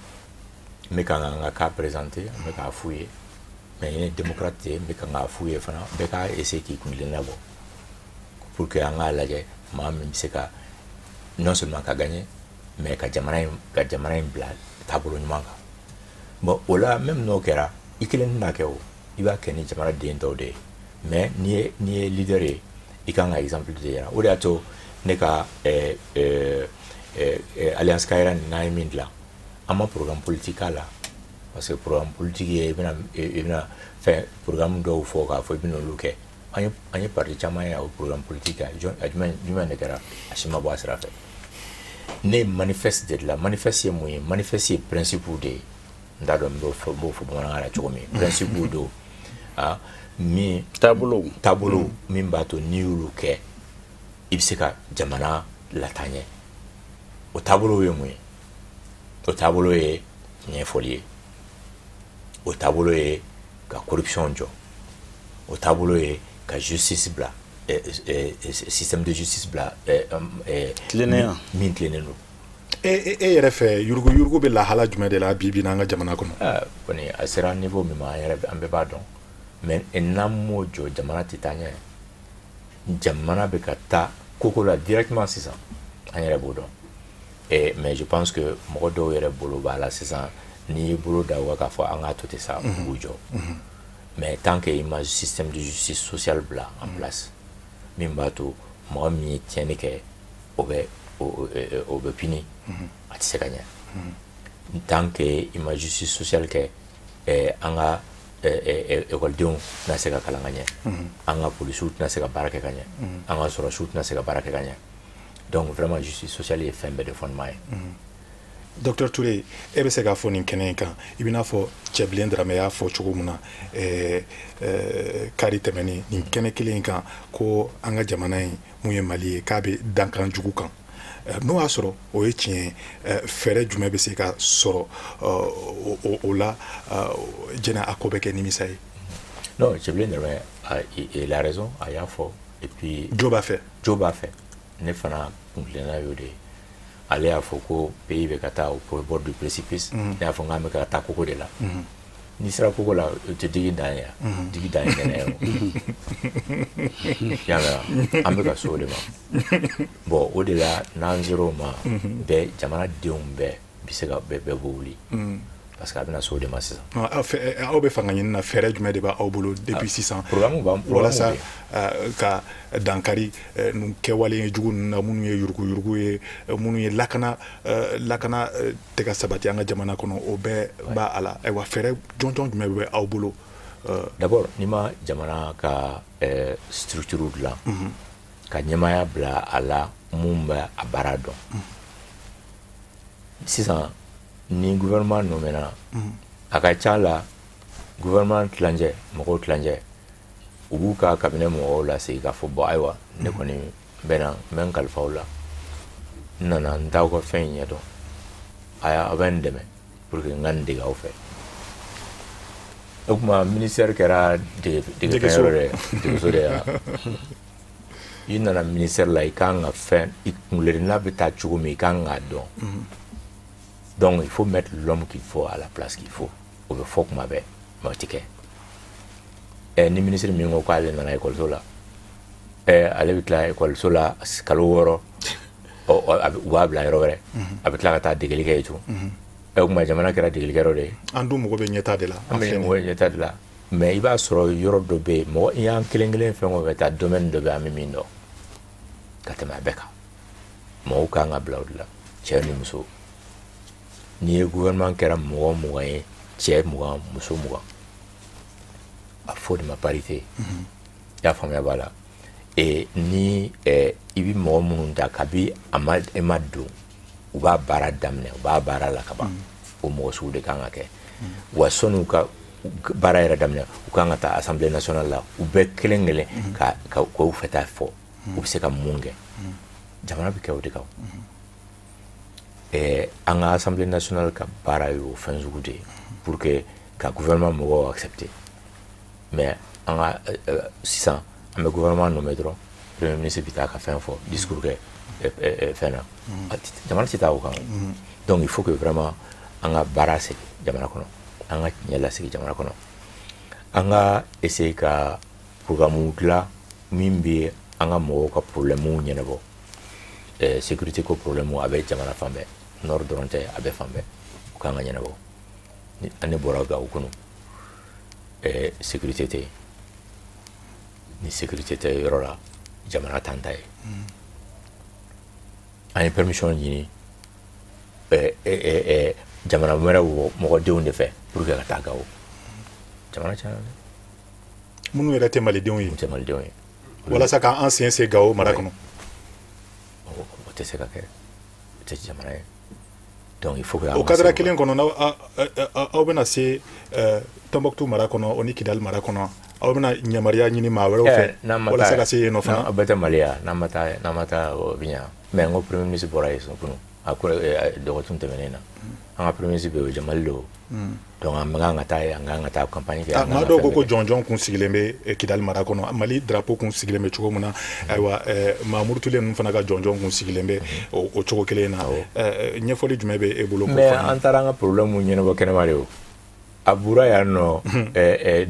N bɛ ka n ka cas présenter, n bɛ k'a f'u ye. Mais n ye démocrate ye, n bɛ ka k'a f'u ye fana, bɛɛ k'a essayer k'i kuntilenna bɔ pour que an k'a lajɛ maa min bɛ se ka non seulement ka gagner, mais ka jamana in bila taabolo ɲuman kan. Bon, o la même n'o kɛra, i kelen tɛna kɛ o, i b'a kɛ ni jamana den tɔw de ye. Mais n'i ye leader ye, i kan ka exemple de yira. O de y'a to ne ka Alliance Kayira n'an ye min dilan, an ma programme politique k'a la, parce que programme politique ye i bɛna fɛn programme dɔw fɔ k'a fɔ i bɛna olu kɛ. An ye parti caman ye a programme politique a jumɛn de kɛra, a si ma bɔ a sira fɛ. Ne ye manifeste de dilan. Manifeste ye mun ye? Manifeste ye principe de ye. N t'a dɔn n b'o fɔ bamanankan na cogo min. Principe don, min taabolo min b'a to n'i y'olu kɛ, i bɛ se ka jamana lataa ɲɛ. O taabolo ye mun ye? O taabolo ye ɲɛfɔli ye. O taabolo ye ka corruption jɔ. O taabolo ye ka justice bila, système de justice bila, tilennenya min tilennen don. E yɛrɛ fɛ, yurugu bɛ lahala jumɛn de la bi bi n'an ka jamana kɔnɔ? Kɔni a sera niveau min ma, an yɛrɛ an bɛɛ b'a dɔn. Mais n'an m'o jɔ, jamana tɛ taa ɲɛ. Jamana bɛ ka taa koko la directement sisan, an yɛrɛ b'o dɔn. Mais je pense que mɔgɔ dɔw yɛrɛ bolo b'a la sisan, n'i y'i bolo da o kan k'a fɔ an k'a to ten sa, u b'u jɔ. Mais tant que i ma système de justice sociale bila en place, min b'a to mɔgɔ min ye tiɲɛni kɛ, o bɛ puni, a tɛ se ka ɲɛ. Tant que i ma justice sociale kɛ, an ka ekɔlidenw tɛna se ka kalan ka ɲɛ, an ka polisiw tɛna se ka baara kɛ ka ɲɛ, an ka sɔrɔdasiw tɛna se ka baara kɛ ka ɲɛ. Donc vraiment, justice sociale ye fɛn bɛɛ de fondement ye. Docteur Touré, e bɛ se k'a fɔ nin kɛnɛ in kan, i bɛna fɔ Cɛbilen Dramɛ y'a fɔ cogo min na kari tɛmɛnen nin kɛnɛ kelen in kan, ko an ka jamana in mun ye Mali ye, k'a bɛ dankan jugu kan. N'o y'a sɔrɔ o ye tiɲɛ ye, fɛɛrɛ jumɛn bɛ se ka sɔrɔ o la jɛnɛ a ko bɛ kɛ nimisa ye? Non, Cɛbilen Dramɛ, il a raison, a y'a fɔ. Et puis jo b'a fɛ. Jo b'a fɛ. Ne fana kuntilenna y'o de ye. Ale y'a fɔ ko pays bɛ ka taa au bord du précipice. Ne y'a fɔ k'an bɛ ka taa koko de la. N'i sera koko la, o tɛ digi dan ye, digi dan ye nɛnɛ ye o. Y'a mɛn, an bɛ ka s'o de ma. Bon, o de la n'an sera o ma, bɛɛ jamanadenw bɛɛ bɛ se ka bɛɛ b'o wuli. Parce que a bɛna s'o de ma sisan. Aw bɛ fanga ɲini na, fɛɛrɛ jumɛn de b'aw bolo depuis sisan? Programme b'an bolo walasa ka dankari ninnu kɛwale jugu ninnu na, minnu ye yuruguyurugu ye, minnu ye lakana tɛ ka sabati an ka jamana kɔnɔ, o bɛɛ b'a a la. Ayiwa, fɛɛrɛ jɔnjɔn jumɛn bɛ aw bolo? D'abord, n'i ma jamana ka structure dilan, ka ɲɛmaaya bila a la mun bɛ a baara dɔn. Sisan Ni gouvernement nommera, a ka ca la gouvernement tilancɛ, mɔgɔw tilancɛ, u b'u ka cabinet mɔgɔw lasegin k'a fɔ bon ayiwa ne kɔni bɛ na n bɛ n kalifa aw la, n nana n t'aw ka fɛn in ɲɛdɔn, aw bɛ n dɛmɛ pour que n ka n dege aw fɛ. O tuma ministère kɛra degefɛn yɔrɔ de ye, degeso de ye. I nana ministère la, i kan ka fɛn, i kunkilenna bɛ taa cogo min, i kan k'a dɔn. Donc il faut mettre l'homme qu'il faut à la place qu'il faut. O bɛ fɔ kuma bɛɛ, mais o tɛ kɛ. Ni ministre min ko k'ale nana ekɔliso la, ale bɛ tila ekɔliso la kalo 6, u b'a bila yɔrɔ wɛrɛ, a bɛ tila ka taa degeli kɛ yen tun. O tuma jamana kɛra degelikɛyɔrɔ de ye. An dun mago bɛ ɲɛtaa de la. An bɛ mago bɛ ɲɛtaa de la. Mais i b'a sɔrɔ yɔrɔ dɔ bɛ yen, mɔgɔ i y'an kelen kelen fɛn o fɛn ta, domaine dɔ bɛ yen an bɛ min dɔn ka tɛmɛ a bɛɛ kan. Mɔgɔw kan ka bila o de la, cɛ ni muso. N'i ye gouvernement kɛra mɔgɔ 20 ye, cɛ 20, muso 20, a fɔ o de ma parité. I y'a faamuya b'a la. Ni i bɛ mɔgɔ minnu ta kabi a ma e ma don, u b'a baara daminɛ, u b'a baara la ka ban, o mɔgɔ sugu de kan ka kɛ. Wa sɔnni u ka baara yɛrɛ daminɛ, u kan ka taa assemblée nationale la, u bɛɛ kelen kelen ka k'u fɛta fɔ, u bɛ se ka mun kɛ. Jamana bɛ kɛ o de kan. An ka assemblée nationale ka baara ye o fɛn sugu de ye pour que ka gouvernement mɔgɔw accepter. Mais an ka sisan an bɛ gouvernement nommé dɔrɔn, premier ministre bɛ taa ka fɛn fɔ, discours kɛ fɛn na, jamana tɛ taa o kan. Donc il faut que vraiment an ka baara segin jamana kɔnɔ, an ka tiɲɛ lasegin jamana kɔnɔ, an ka essayer ka programme dilan min bɛ an ka mɔgɔw ka problème ɲɛnabɔ. Sécurité ko problème a bɛ jamana fan bɛɛ, nord dɔrɔn tɛ, a bɛ fan bɛɛ, o kan ka ɲɛnabɔ. Ne bɔra Gawo kɔnɔ, sécurité tɛ yen. Ni sécurité tɛ yɔrɔ la, jamana t'an ta ye. An ye permission ɲini jamana wɛrɛ mɔgɔdenw de fɛ pour que ka taa Gawo. Jamana cayara dɛ. Minnu yɛrɛ tɛ malidenw ye. Minnu tɛ malidenw ye. Walasa k'an sen se Gawo mara kɔnɔ. O tɛ se ka kɛ, o tɛ jamana ye. Donc il faut que o cadre kelen kɔnɔ, aw bɛna se Tombouctou mara kɔnɔ, o ni Kidali mara kɔnɔ, aw bɛna yamaruya ɲini maa wɛrɛw fɛ walasa ka se yen nɔ fana. Aw bɛɛ tɛ Mali ya, n'an ma taa o bɛ ɲa. Mais n ko premier ministre bɔra yen kunun, a ko dɔgɔkun tɛmɛnen na, an ka premier ministre bɛ yen, o Mali don. Donc an kan ka taa yen, an kan ka taa campagne kɛ. Maa dɔw ko ko jɔnjɔn kun sigilen bɛ Kidali mara kɔnɔ, Mali drapeau kun sigilen bɛ cogo min na, ayiwa maa murutulen ninnu fana ka jɔnjɔn kun sigilen bɛ o cogo kelen na. Ɲɛfɔli jumɛn bɛ e bolo? Mais an taara an ka problème ɲɛnabɔ kɛnɛma de o. A bɔra yan nɔ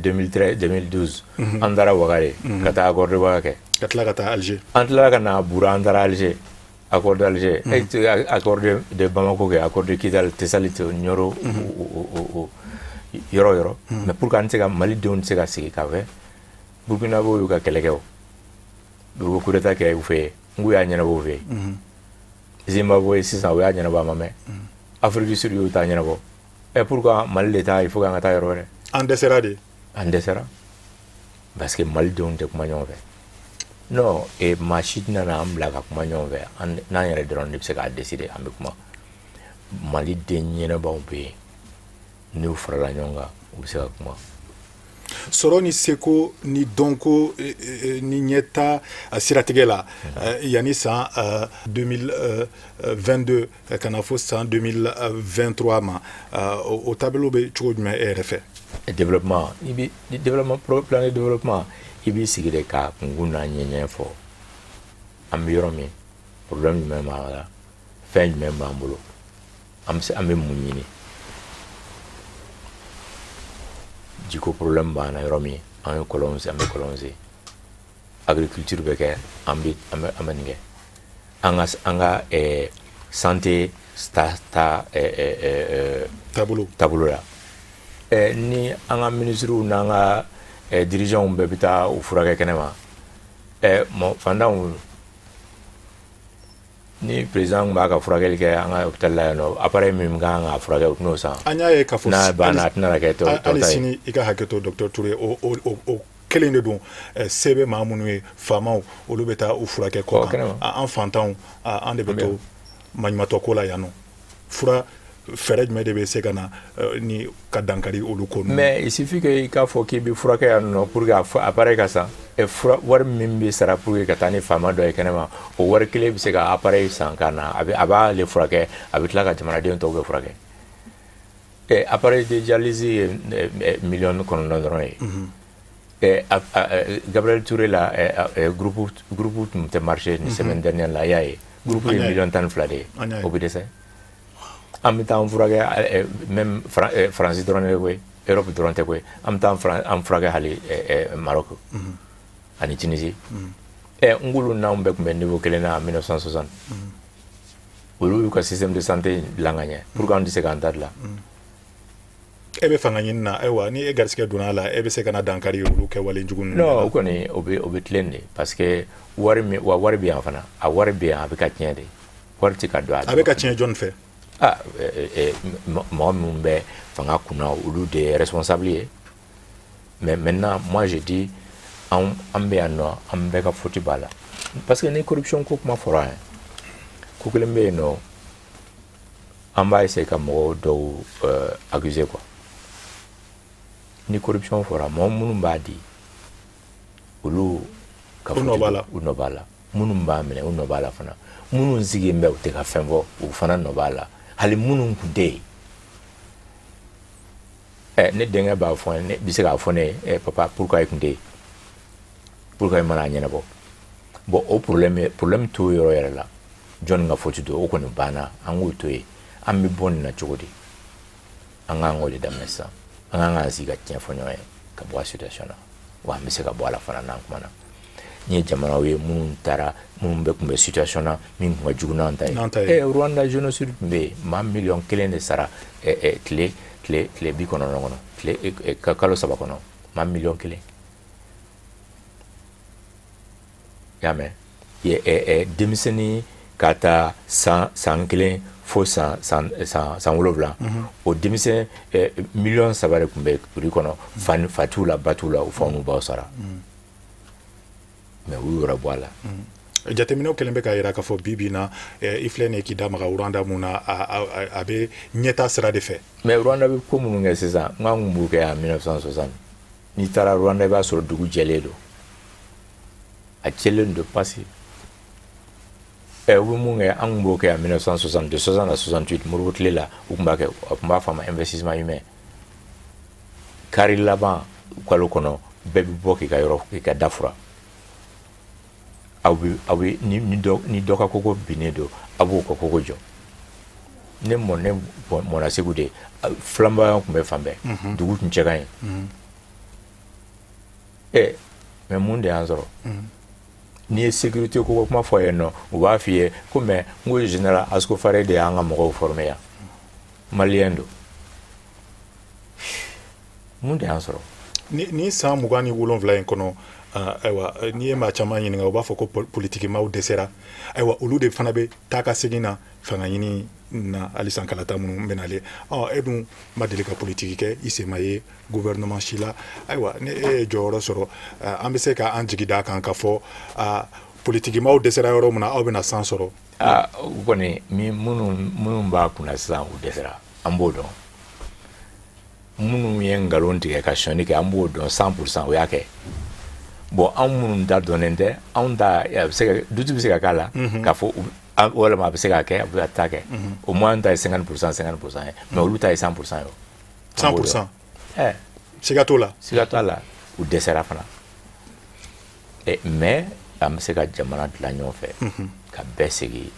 2013 2012, an taara Ouaga ka taa accord de Ouaga kɛ. Ka tila ka taa Alger. An tilala ka na Bura, an taara Alger. Accord d'Alger, accord de Bamako kɛ, accord de Kidal, Tessalit, Nioro, yɔrɔ yɔrɔ. Mais pour que an tɛ se ka Malidenw tɛ se ka sigi k'a fɛ, Burkinabɔw y'u ka kɛlɛ kɛ o. U ko coup d'état kɛ u fɛ yen, n k'u y'a ɲɛnabɔ u fɛ yen. Zimbabwe sisan u y'a ɲɛnabɔ a ma mɛn. Afrique du Sud y'u ta ɲɛnabɔ. Pourquoi Mali de ta, il faut k'an ka taa yɔrɔ wɛrɛ. An dɛsɛra de. An dɛsɛra. Parce que Malidenw tɛ kuma ɲɔgɔn fɛ. Non, maa si tɛna na an bila ka kuma ɲɔgɔn fɛ, n'an yɛrɛ dɔrɔn de bɛ se k'a décider an bɛ kuma. Mali den ɲɛnɛbaw bɛ yen, n'u farala ɲɔgɔn kan, u bɛ se ka kuma. Sɔrɔ ni seko ni dɔnko ni ɲɛta siratigɛ la, yanni san 2022 ka na fo san 2023 ma, o taabolo bɛ cogo jumɛn e yɛrɛ fɛ? Développement, i bɛ développement, plan de développement, i b'i sigi de k'a kunkun n'a ɲɛɲɛ fɔ. An bɛ yɔrɔ min, problème jumɛn b'an la, fɛn jumɛn b'an bolo, an bɛ mun ɲini. Jiko problème b'an na yɔrɔ min, an ye kɔlɔnw sen, an bɛ kɔlɔnw sen. Agriculture bɛ kɛ, an bɛ nin kɛ. An ka santé ta taabolo la. Ni an ka ministres n'an ka dirigeants bɛɛ bɛ taa u furakɛ kɛnɛma, fantanw ni président b'a ka furakɛli kɛ an ka hôpital la yan nɔ, appareil min kan ka furakɛ u tɛn'o san. An y'a ye k'a fɔ n'a banna a tɛna kɛ tɔ ta ye. Hali sini i ka hakɛ to docteur Touré, o kelen de don, se bɛ maa minnu ye, faamaw, olu bɛ taa u furakɛ kɔ kan. An fantanw, an de bɛ to maɲumatɔ ko la yan nɔ. Fura Fɛɛrɛ jumɛn de bɛ se ka na ni ka dankari olu ko ninnu? Mais il suffit que i k'a fɔ k'i bɛ furakɛ yan nɔ pour que appareil ka san. Fura wari min bɛ sara pour que ka taa ni faama dɔ ye kɛnɛma, o wari kelen bɛ se ka appareil san ka na, a b'ale furakɛ, a bɛ tila ka jamanaden tɔw bɛɛ furakɛ. Appareil de dialyse ye 9 miliyɔn dɔrɔn ye. Gabriel Touré la, groupe tun tɛ marché ni semaine dernière la, i y'a ye, groupe ye 12 miliyɔn de ye, o bɛ dɛsɛ. An bɛ taa an furakɛ même Faransi dɔrɔn tɛ koyi, Europe dɔrɔn tɛ koyi, an bɛ taa an furakɛ hali Maroc ani Tunisie. N k'olu n'anw bɛɛ tun bɛ niveau kelen na en 1960. Olu y'u ka système de santé dilan ka ɲɛ, pourquoi an tɛ se k'an ta dilan? E bɛ fanga ɲini na, ayiwa, ni e garisɛgɛ donna a la, e bɛ se ka na dankari olu kɛwale jugu ninnu? Non, o kɔni o bɛ tilen de, parce que wari min wa, wari bɛ yan fana, a wari bɛ yan, a bɛ ka tiɲɛ de, wari tɛ ka don a. A bɛ ka tiɲɛ jɔnni fɛ? Ah, mɔgɔ minnu bɛ fanga kunna, olu de ye responsable ye. Mais maintenant, moi je dis, an bɛ yan nɔ, an bɛɛ ka faute b'a la, parce que ni corruption ko kuma fɔra yan, ko kelen bɛ yen nɔ, an b'a essayer ka mɔgɔw dɔw accuser quoi. Ni corruption fɔra, mɔgɔ minnu b'a di, olu ka U nɔ b'a la. U nɔ b'a la. Minnu b'a minɛ, u nɔ b'a la fana. Minnu sigilen bɛ, u tɛ ka fɛn fɔ, u fana nɔ b'a la. Hali minnu tun tɛ yen, ne denkɛ b'a fɔ, ne bɛ se k'a fɔ ne ye: Papa, pourquoi i tun tɛ yen? Pourquoi i mana ɲɛnabɔ? Bon, o problème t'o yɔrɔ yɛrɛ la. Jɔnni ka faute don? O kɔni banna, an k'o to yen. An bɛ bɔ nin na cogo di? An k'an k'o de daminɛ sisan. An k'an k'an sigi ka tiɲɛ fɔ ɲɔgɔn ye ka bɔ a situation na. Wa an bɛ se ka bɔ a la fana n'an kumana. N ye jamanaw ye minnu taara, minnu bɛ tun bɛ situation na min tun ka jugu n'an ta ye. N'an ta ye. Rwanda, génocide tun bɛ yen, maa 1 miliyɔn de sara tile 90 kɔnɔ, tile kalo 3 kɔnɔ, maa 1 miliyɔn. I y'a mɛn? Denmisɛnnin ka taa san 1 fo san 7, o denmisɛn 3 miliyɔn de tun bɛ kuri kɔnɔ. Fa ni fa t'u la, ba t'u la, u faw n'u baw sara, mais u y'u yɛrɛ bɔ a la. Jateminɛw kɛlen bɛ k'a jira k'a fɔ bi bi in na, i filɛ nin ye k'i da maga Rwanda mun na, a bɛ ɲɛta sira de fɛ. Mais Rwanda bɛ ko minnu kɛ sisan, n k'an kun b'u kɛ yan 1960. N'i taara Rwanda, i b'a sɔrɔ dugu jɛlen don, a jɛlen don pasi. U bɛ mun kɛ, an kun b'o kɛ yan 1960, de 60 à 68, Modibo tile la, u kun b'a kɛ, a kun b'a fɔ a ma investissement humain. Kari laban kalo kɔnɔ, bɛɛ bɛ bɔ k'i ka yɔrɔ, k'i ka da furan. Aw bɛ ni dɔ ka koko binnen don, aw b'o ka koko jɔ. Ne mɔ ne mɔna Segu de, filanbaya tun bɛ fan bɛɛ, dugu tun cɛ ka ɲi. Mais mun de y'an sɔrɔ? N'i ye sécurité ko kuma fɔ yen nɔ, u b'a f'i ye ko mais n ko général Ascofaré de y'an ka mɔgɔw former yan, malien don. Mun de y'an sɔrɔ? Ni san 27 in kɔnɔ, ayiwa, n'i ye maa caman ɲininka, u b'a fɔ ko politikimaw dɛsɛra. Ayiwa, olu de fana bɛ taa ka segin na fanga ɲini na halisa kalata minnu bɛ nalen. Ɔ, e dun ma deli ka politiki kɛ, i sen ma ye gouvernement si la. Ayiwa, ni e ye jɔyɔrɔ sɔrɔ, an bɛ se k'an jigi d'a kan k'a fɔ politikimaw dɛsɛra yɔrɔ min na, aw bɛna san sɔrɔ? Aa, o kɔni, min minnu b'a kunna sisan, u dɛsɛra, an b'o dɔn. Minnu ye nkalon tigɛ ka sɔnni kɛ, an b'o dɔn 100%, o y'a kɛ. Bon, anw minnu ta dɔnnen tɛ, anw ta a bɛ se ka doute bɛ se ka k'a la k'a fɔ walima a bɛ se k'a kɛ, a bɛ ka ta kɛ. Au moins an ta ye 50% 50% ye, mais olu ta ye 100% ye o. 100%? Ɛ. Siga t'o la. Siga t'a la, u dɛsɛra fana. Mais an bɛ se ka jamana dilan ɲɔgɔn fɛ ka bɛɛ segin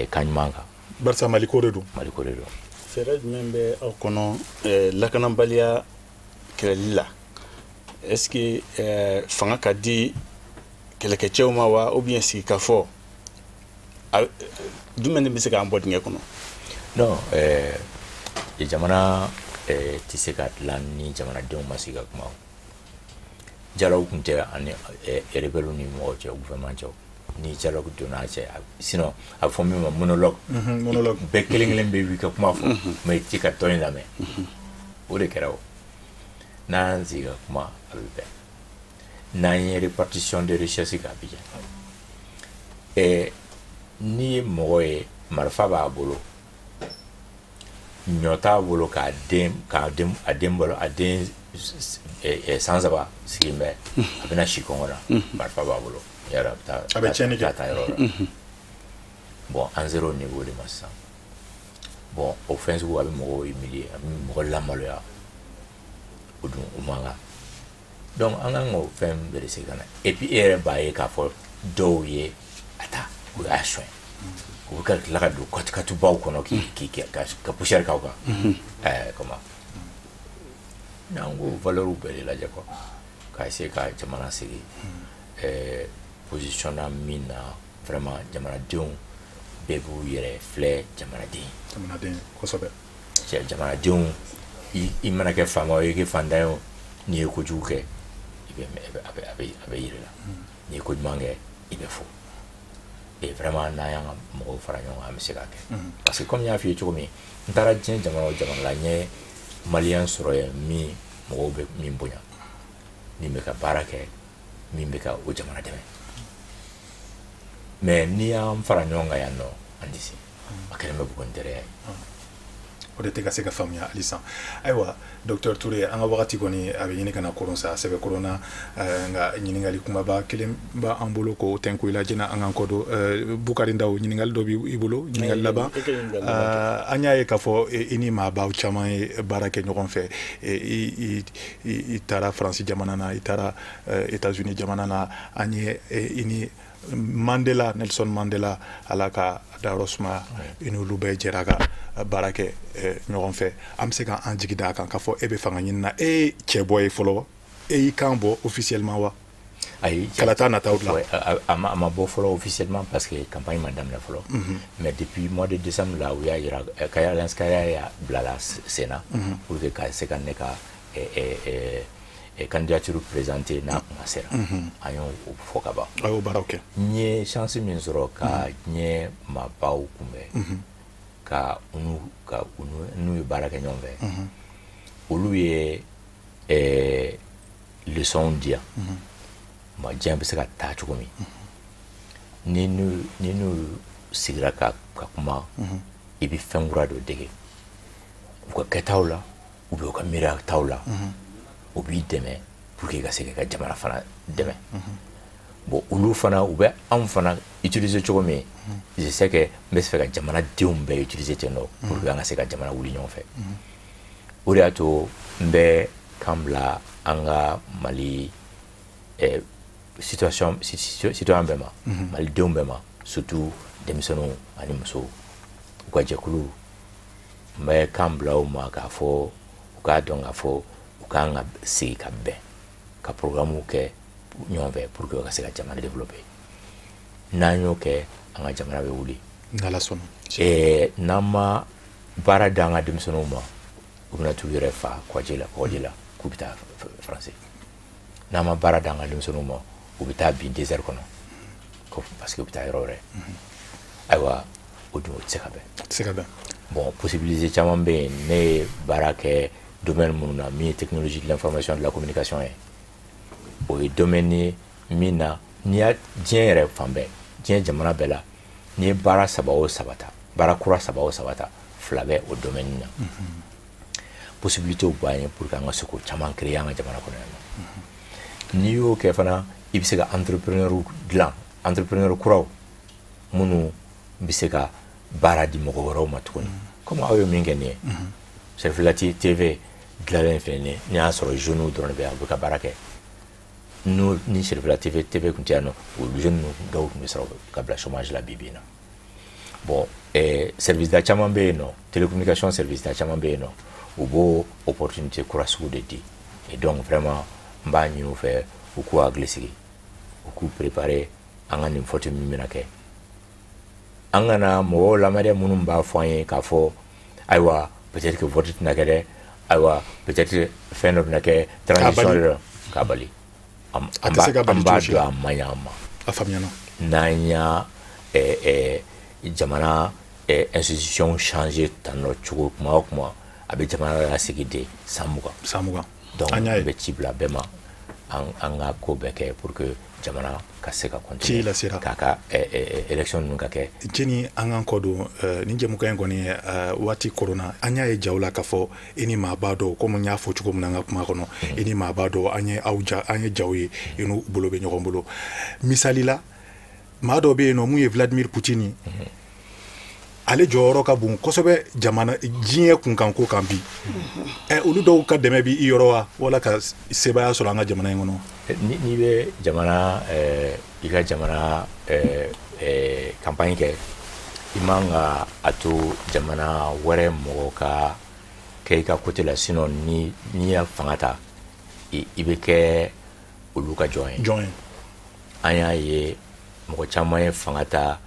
kan ɲuman kan. Barisa Maliko de don. Maliko de don. Fɛɛrɛ jumɛn bɛ aw kɔnɔ lakanabaliya kɛlɛli la? Est ce que fanga ka di kɛlɛkɛcɛw ma wa, ou bien sigikafɔ jumɛn de bɛ se k'an bɔ dingɛ kɔnɔ? Non, jamana tɛ se ka dilan ni jamanadenw ma sigi ka kuma. O dialogue tun tɛ ani rebelle ni mɔgɔw cɛ, gouvernement cɛ. Ni dialogue donna a cɛ, sinon a bɛ fɔ min ma monologue. Monologue. Bɛɛ kelen kelen bɛ wuli ka kuma fɔ, mais i tɛ ka tɔn in lamɛn. O de kɛra. O n'an y'an sigi ka kuma, a bɛ bɛn. N'an ye répartition de richesse kɛ, a bɛ ɲɛ. N'i ye mɔgɔ ye, marifa b'a bolo. Ɲɔ t'a bolo k'a den a den balo, a den san 3 sigilen bɛ, a bɛna si kɔngɔ la, marifa b'a bolo, yɛrɛ a bɛ taa, a bɛ tiɲɛni kɛ, taa yɔrɔ la. Bon, an sera o niveau de ma sisan. Bon, o fɛn sugu a bɛ mɔgɔw humilier, a bɛ mɔgɔ lamaloya, o dun o man kan. Donc an kan k'o fɛn bɛɛ de segin ka na. Et puis e yɛrɛ b'a ye k'a fɔ dɔw ye a ta, u y'a sonya, u bɛ ka tila ka don katikatibaw kɔnɔ k'i ka poussière k'aw kan. Comment n'an ko valeur bɛɛ de lajɛ quoi, ka essayer ka jamana sigi position na min na vraiment jamanadenw bɛɛ b'u yɛrɛ filɛ jamanaden. Jamanaden, kosɛbɛ. Jamanadenw, i mana kɛ faama ye, i kɛ fantan ye o, n'i ye kojugu kɛ, i bɛ a bɛ yir'i la, n'i ye ko ɲuman kɛ, i bɛ fo. Et vraiment, n'an y'an ka mɔgɔw fara ɲɔgɔn kan, an bɛ se k'a kɛ. Parce que comme n y'a f'i ye cogo min, n taara diɲɛ jamana o jamana la, n ye malien sɔrɔ yen min mɔgɔw bɛ min bonya, min bɛ ka baara kɛ, min bɛ ka o jamana dɛmɛ. Mais n'i y'an fara ɲɔgɔn kan yan nɔ, an tɛ se. A kɛlen bɛ bugun teriya ye. O de tɛ ka se ka faamuya halisa. Ayiwa, docteur Touré, an ka wagati kɔni a bɛ ɲini ka na koron sa, sɛbɛ koron na, nka ɲininkali kumaba kelen b'an bolo k'o tɛnku i la jɛna an k'an kɔ don. Bukari Ndaw, ɲininkali dɔ b'i bolo, ɲininkali laban. An y'a ye k'a fɔ i ni maabaw caman ye baara kɛ ɲɔgɔn fɛ. I taara Faransi jamana na, i taara États-Unis jamana na, an ye i ni Mandela, Nelson Mandela, ala ka dayɔrɔ sumaya, i n'olu bɛɛ jɛra ka baara kɛ ɲɔgɔn fɛ. An bɛ se k'an jigi d'a kan k'a fɔ e bɛ fanga ɲini na, e ye cɛ bɔ ye fɔlɔ, e y'i kan bɔ officiellement wa? Ayi. Kalata nataw la. A ma bɔ fɔlɔ officiellement parce que campagne ma daminɛ fɔlɔ. Mais depuis mois de décembre la, u y'a yira Kaya Alliance Kaya y'a bila la sen na pour que ka se ka ne ka candidature présentée n'a kuma sera. An y'o fɔ ka ban. A y'o baaraw kɛ. N ye chance min sɔrɔ ka diɲɛ maabaw kunbɛn, ka n'u ye baara kɛ ɲɔgɔn fɛ, olu ye leçon di yan ma diɲɛ bɛ se ka taa cogo min. Ni n'u sigira ka kuma, i bɛ fɛn kura dɔ dege u ka kɛtaw la, ou bien u ka miiriyataw la, o b'i dɛmɛ pour que i ka se k'i ka jamana fana dɛmɛ. Bon, olu fana u bɛ anw fana utiliser cogo min, je sais que n bɛ fɛ ka jamanadenw bɛɛ utiliser ten nɔ pour que an ka se ka jamana wuli ɲɔgɔn fɛ. O de y'a to n bɛ kan bila an ka Mali situation citoyen bɛɛ ma, malidenw bɛɛ ma, surtout denmisɛnninw ani musow, u ka jɛkulu. N bɛ kan bila u ma k'a fɔ u k'a dɔn k'a fɔ u k'an ka sigi ka bɛn ka programme kɛ ɲɔgɔn fɛ pour que ka se ka jamana développer. N'an y'o kɛ, an ka jamana bɛ wuli. N'Ala sɔnna. N'an ma baara d'an ka denmisɛnninw ma, u bɛna t'u yɛrɛ fa kɔji la k'u bɛ taa Faransi. N'an ma baara d'an ka denmisɛnninw ma, u bɛ taa bin désert kɔnɔ parce que u bɛ taa yɔrɔ wɛrɛ. Ayiwa, o dun o tɛ se ka bɛn. O tɛ se ka bɛn. Bon, possibilité caman bɛ yen. Ne ye baara kɛ domaine minnu na, min ye technologie de l'information et de la communication ye, o ye domaine ye min na n'i y'a diɲɛ yɛrɛ fan bɛɛ, diɲɛ jamana bɛɛ la, n'i ye baara 3 o 3 ta, baara kura 3 o 3 ta, 2 bɛ o domaine na. Possibilité b'an ye pour que an ka se k'o caman créer an ka jamana kɔnɔ yan nɔ. N'i y'o kɛ fana, i bɛ se ka entrepreneur dilan, entrepreneur kuraw minnu bɛ se ka baara di mɔgɔ wɛrɛw ma tuguni. Comme aw ye min kɛ nin ye, Cherifilati TV dilanlen filɛ nin ye, n'i y'a sɔrɔ jeunes dɔrɔn de bɛ yan, u bɛ ka baara kɛ. N'o ni Cherifila TV tun tɛ yan nɔ, o jeunes dɔw tun bɛ sɔrɔ ka bila chômage la bi bi in na. Bon, service da caman bɛ yen nɔ, télécommunication service da caman bɛ yen nɔ, u b'o opportunité kura sugu de di. Et donc vraiment, n b'a ɲini u fɛ u k'u hakili sigi, u k'u préparer an ka nin vote min bɛna kɛ. An kana mɔgɔw lamɛn dɛ minnu b'a fɔ an ye k'a fɔ ayiwa peut-être que vote tɛna kɛ dɛ, ayiwa peut-être fɛn dɔ bɛna kɛ transition dɔ k'a bali. An b'a dɔn a man ɲi an ma. A faamuyana. N'an y'a jamana institution changer tan nɔ cogo kuma o kuma, a bɛ jamana lasegin de san 20. San 20. Donc n bɛ ci bila bɛɛ ma, An ka ko bɛɛ kɛ pour que jamana ka se ka continuer k'a ka élection ninnu ka kɛ. Jeni an k'an kɔ don nin jɛmukan in kɔni waati korona, an y'a ye jaw la k'a fɔ i ni maaba dɔw, komi n y'a fɔ cogo min na an ka kuma kɔnɔ, i ni maaba dɔw an ye aw ja, an ye jaw ye, i n'u bolo bɛ ɲɔgɔn bolo. Misali la, maa dɔ bɛ yen nɔ mun ye Vladimir Poutine, ale jɔyɔrɔ ka bon kosɛbɛ jamana diɲɛ kunkanko kan bi. Olu dɔw ka dɛmɛ bi i yɔrɔ wa, wala ka sebaaya sɔrɔ an ka jamana in kɔnɔ? N'i bɛ jamana i ka jamana campagne kɛ, i man ka a to jamana wɛrɛ mɔgɔ ka kɛ i ka côté la, sinon ni n'i ya fanga ta, i bɛ kɛ olu ka jɔn ye. Jɔn ye. An y'a ye mɔgɔ caman ye fanga ta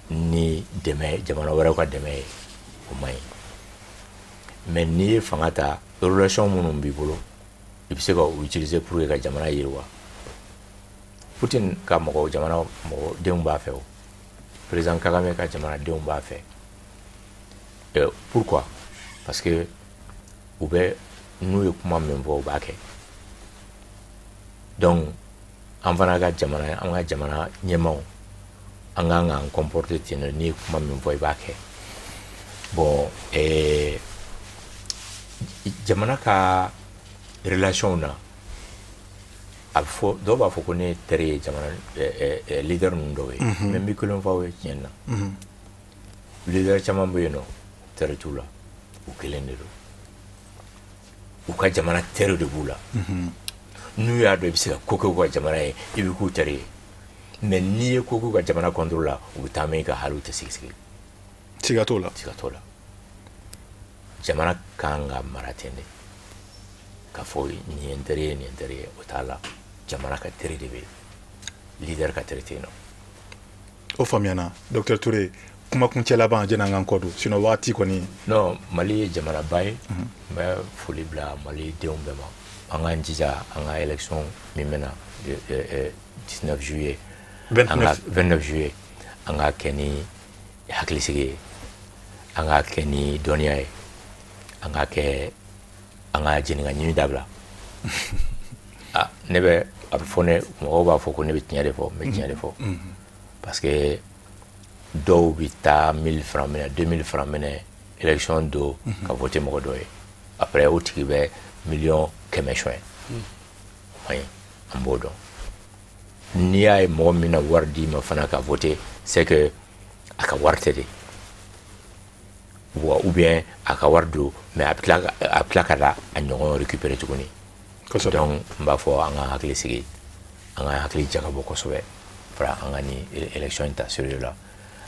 ni dɛmɛ, jamana wɛrɛw ka dɛmɛ ye, o man ɲi. Mais n'i ye fanga ta, relation minnu b'i bolo, i bɛ se ka o utiliser pour que ka jamana yiriwa. Putin ka mɔgɔw, jamana mɔgɔ denw b'a fɛ, o président Kagame ka jamanadenw b'a fɛ. Pourquoi? Parce que u bɛ n'u ye kuma min fɔ, u b'a kɛ. Donc an fana ka jamana, an ka jamana ɲɛmaaw, an kan k'an comporter ten nɔ. N'i ye kuma min fɔ, i b'a kɛ. Bon, jamana ka relation na, a bɛ fɔ, dɔw b'a fɔ ko ne teri ye jamana leader ninnu dɔw ye, mais n bɛ kelen fɔ aw ye tiɲɛ na, leader caman bɛ yen nɔ, teri t'u la, u kelen de don. U ka jamana teri de b'u la. N'u y'a dɔn i bɛ se ka ko kɛ u ka jamana ye, i bɛ k'u teri ye. Mais n'i ye ko k'u ka jamana contre la, u bɛ taama i ka hali u tɛ sigi sigi. Siga t'o la. Siga t'o la. Jamana kan ka mara ten de, k'a fɔ nin ye n teri ye, nin ye n teri ye, o t'a la. Jamana ka teri de bɛ yen, leader ka teri tɛ yen nɔ. O faamuyana, docteur Touré. Kuma kuncɛ laban, jɛnni an k'an kɔ don, sinon waati kɔni. Non, Mali ye jamanaba ye. N bɛ foli bila Mali denw bɛɛ ma. An k'an jija an ka élection min bɛ na 19 juillet, 29. 29 juillet, an k'a kɛ ni hakilisigi ye, an k'a kɛ ni dɔnniya ye, an k'a kɛ an ka jɛnni ɲimi dabila. Ah, ne bɛ a bɛ fɔ ne, mɔgɔw b'a fɔ ko ne bɛ tiɲɛ de fɔ, n bɛ tiɲɛ de fɔ, parce que dɔw bɛ taa 1000 francs minɛ, 2000 francs minɛ élection don ka voter mɔgɔ dɔ ye, après o tigi bɛ miliyɔn 100 suɲɛ. O man ɲi, an b'o dɔn. N'i y'a ye mɔgɔ min na wari d'i ma fana ka voter, c'est que a ka wari tɛ de wa, ou bien a ka wari don, mais a bɛ tila ka na a ɲɔgɔn récupérer tuguni. Donc n b'a fɔ an ka hakili sigi, an ka hakili jagabɔ kosɛbɛ fara an ka nin élection in ta sérieux la.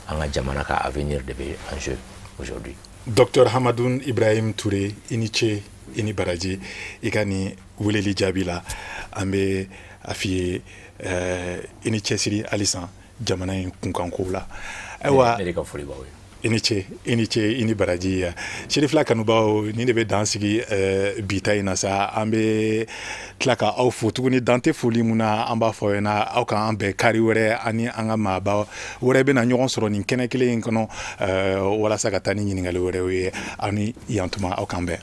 An ka jamana ka avenir de bɛ en jeu aujourd'hui. Docteur Hamadoun Ibrahim Touré, i ni ce, i ni baraji i ka nin weleli jaabi la. An bɛ a f'i ye i ni cɛsiri halisa jamana in kunkankow la. Ayiwa, ne de ka foli b'aw ye. I ni ce, i ni ce, i ni baraji. Serifila kanubaw, nin de bɛ dan sigi bi ta in na sa. An bɛ tila ka aw fo tuguni, dan tɛ foli mun na. An b'a fɔ aw ɲɛna aw k'an bɛn kari wɛrɛ, ani an ka maaba wɛrɛ bɛna ɲɔgɔn sɔrɔ nin kɛnɛ kelen in kɔnɔ walasa ka taa ni ɲininkali wɛrɛw ye. Aw ni yantuma, aw k'an bɛn.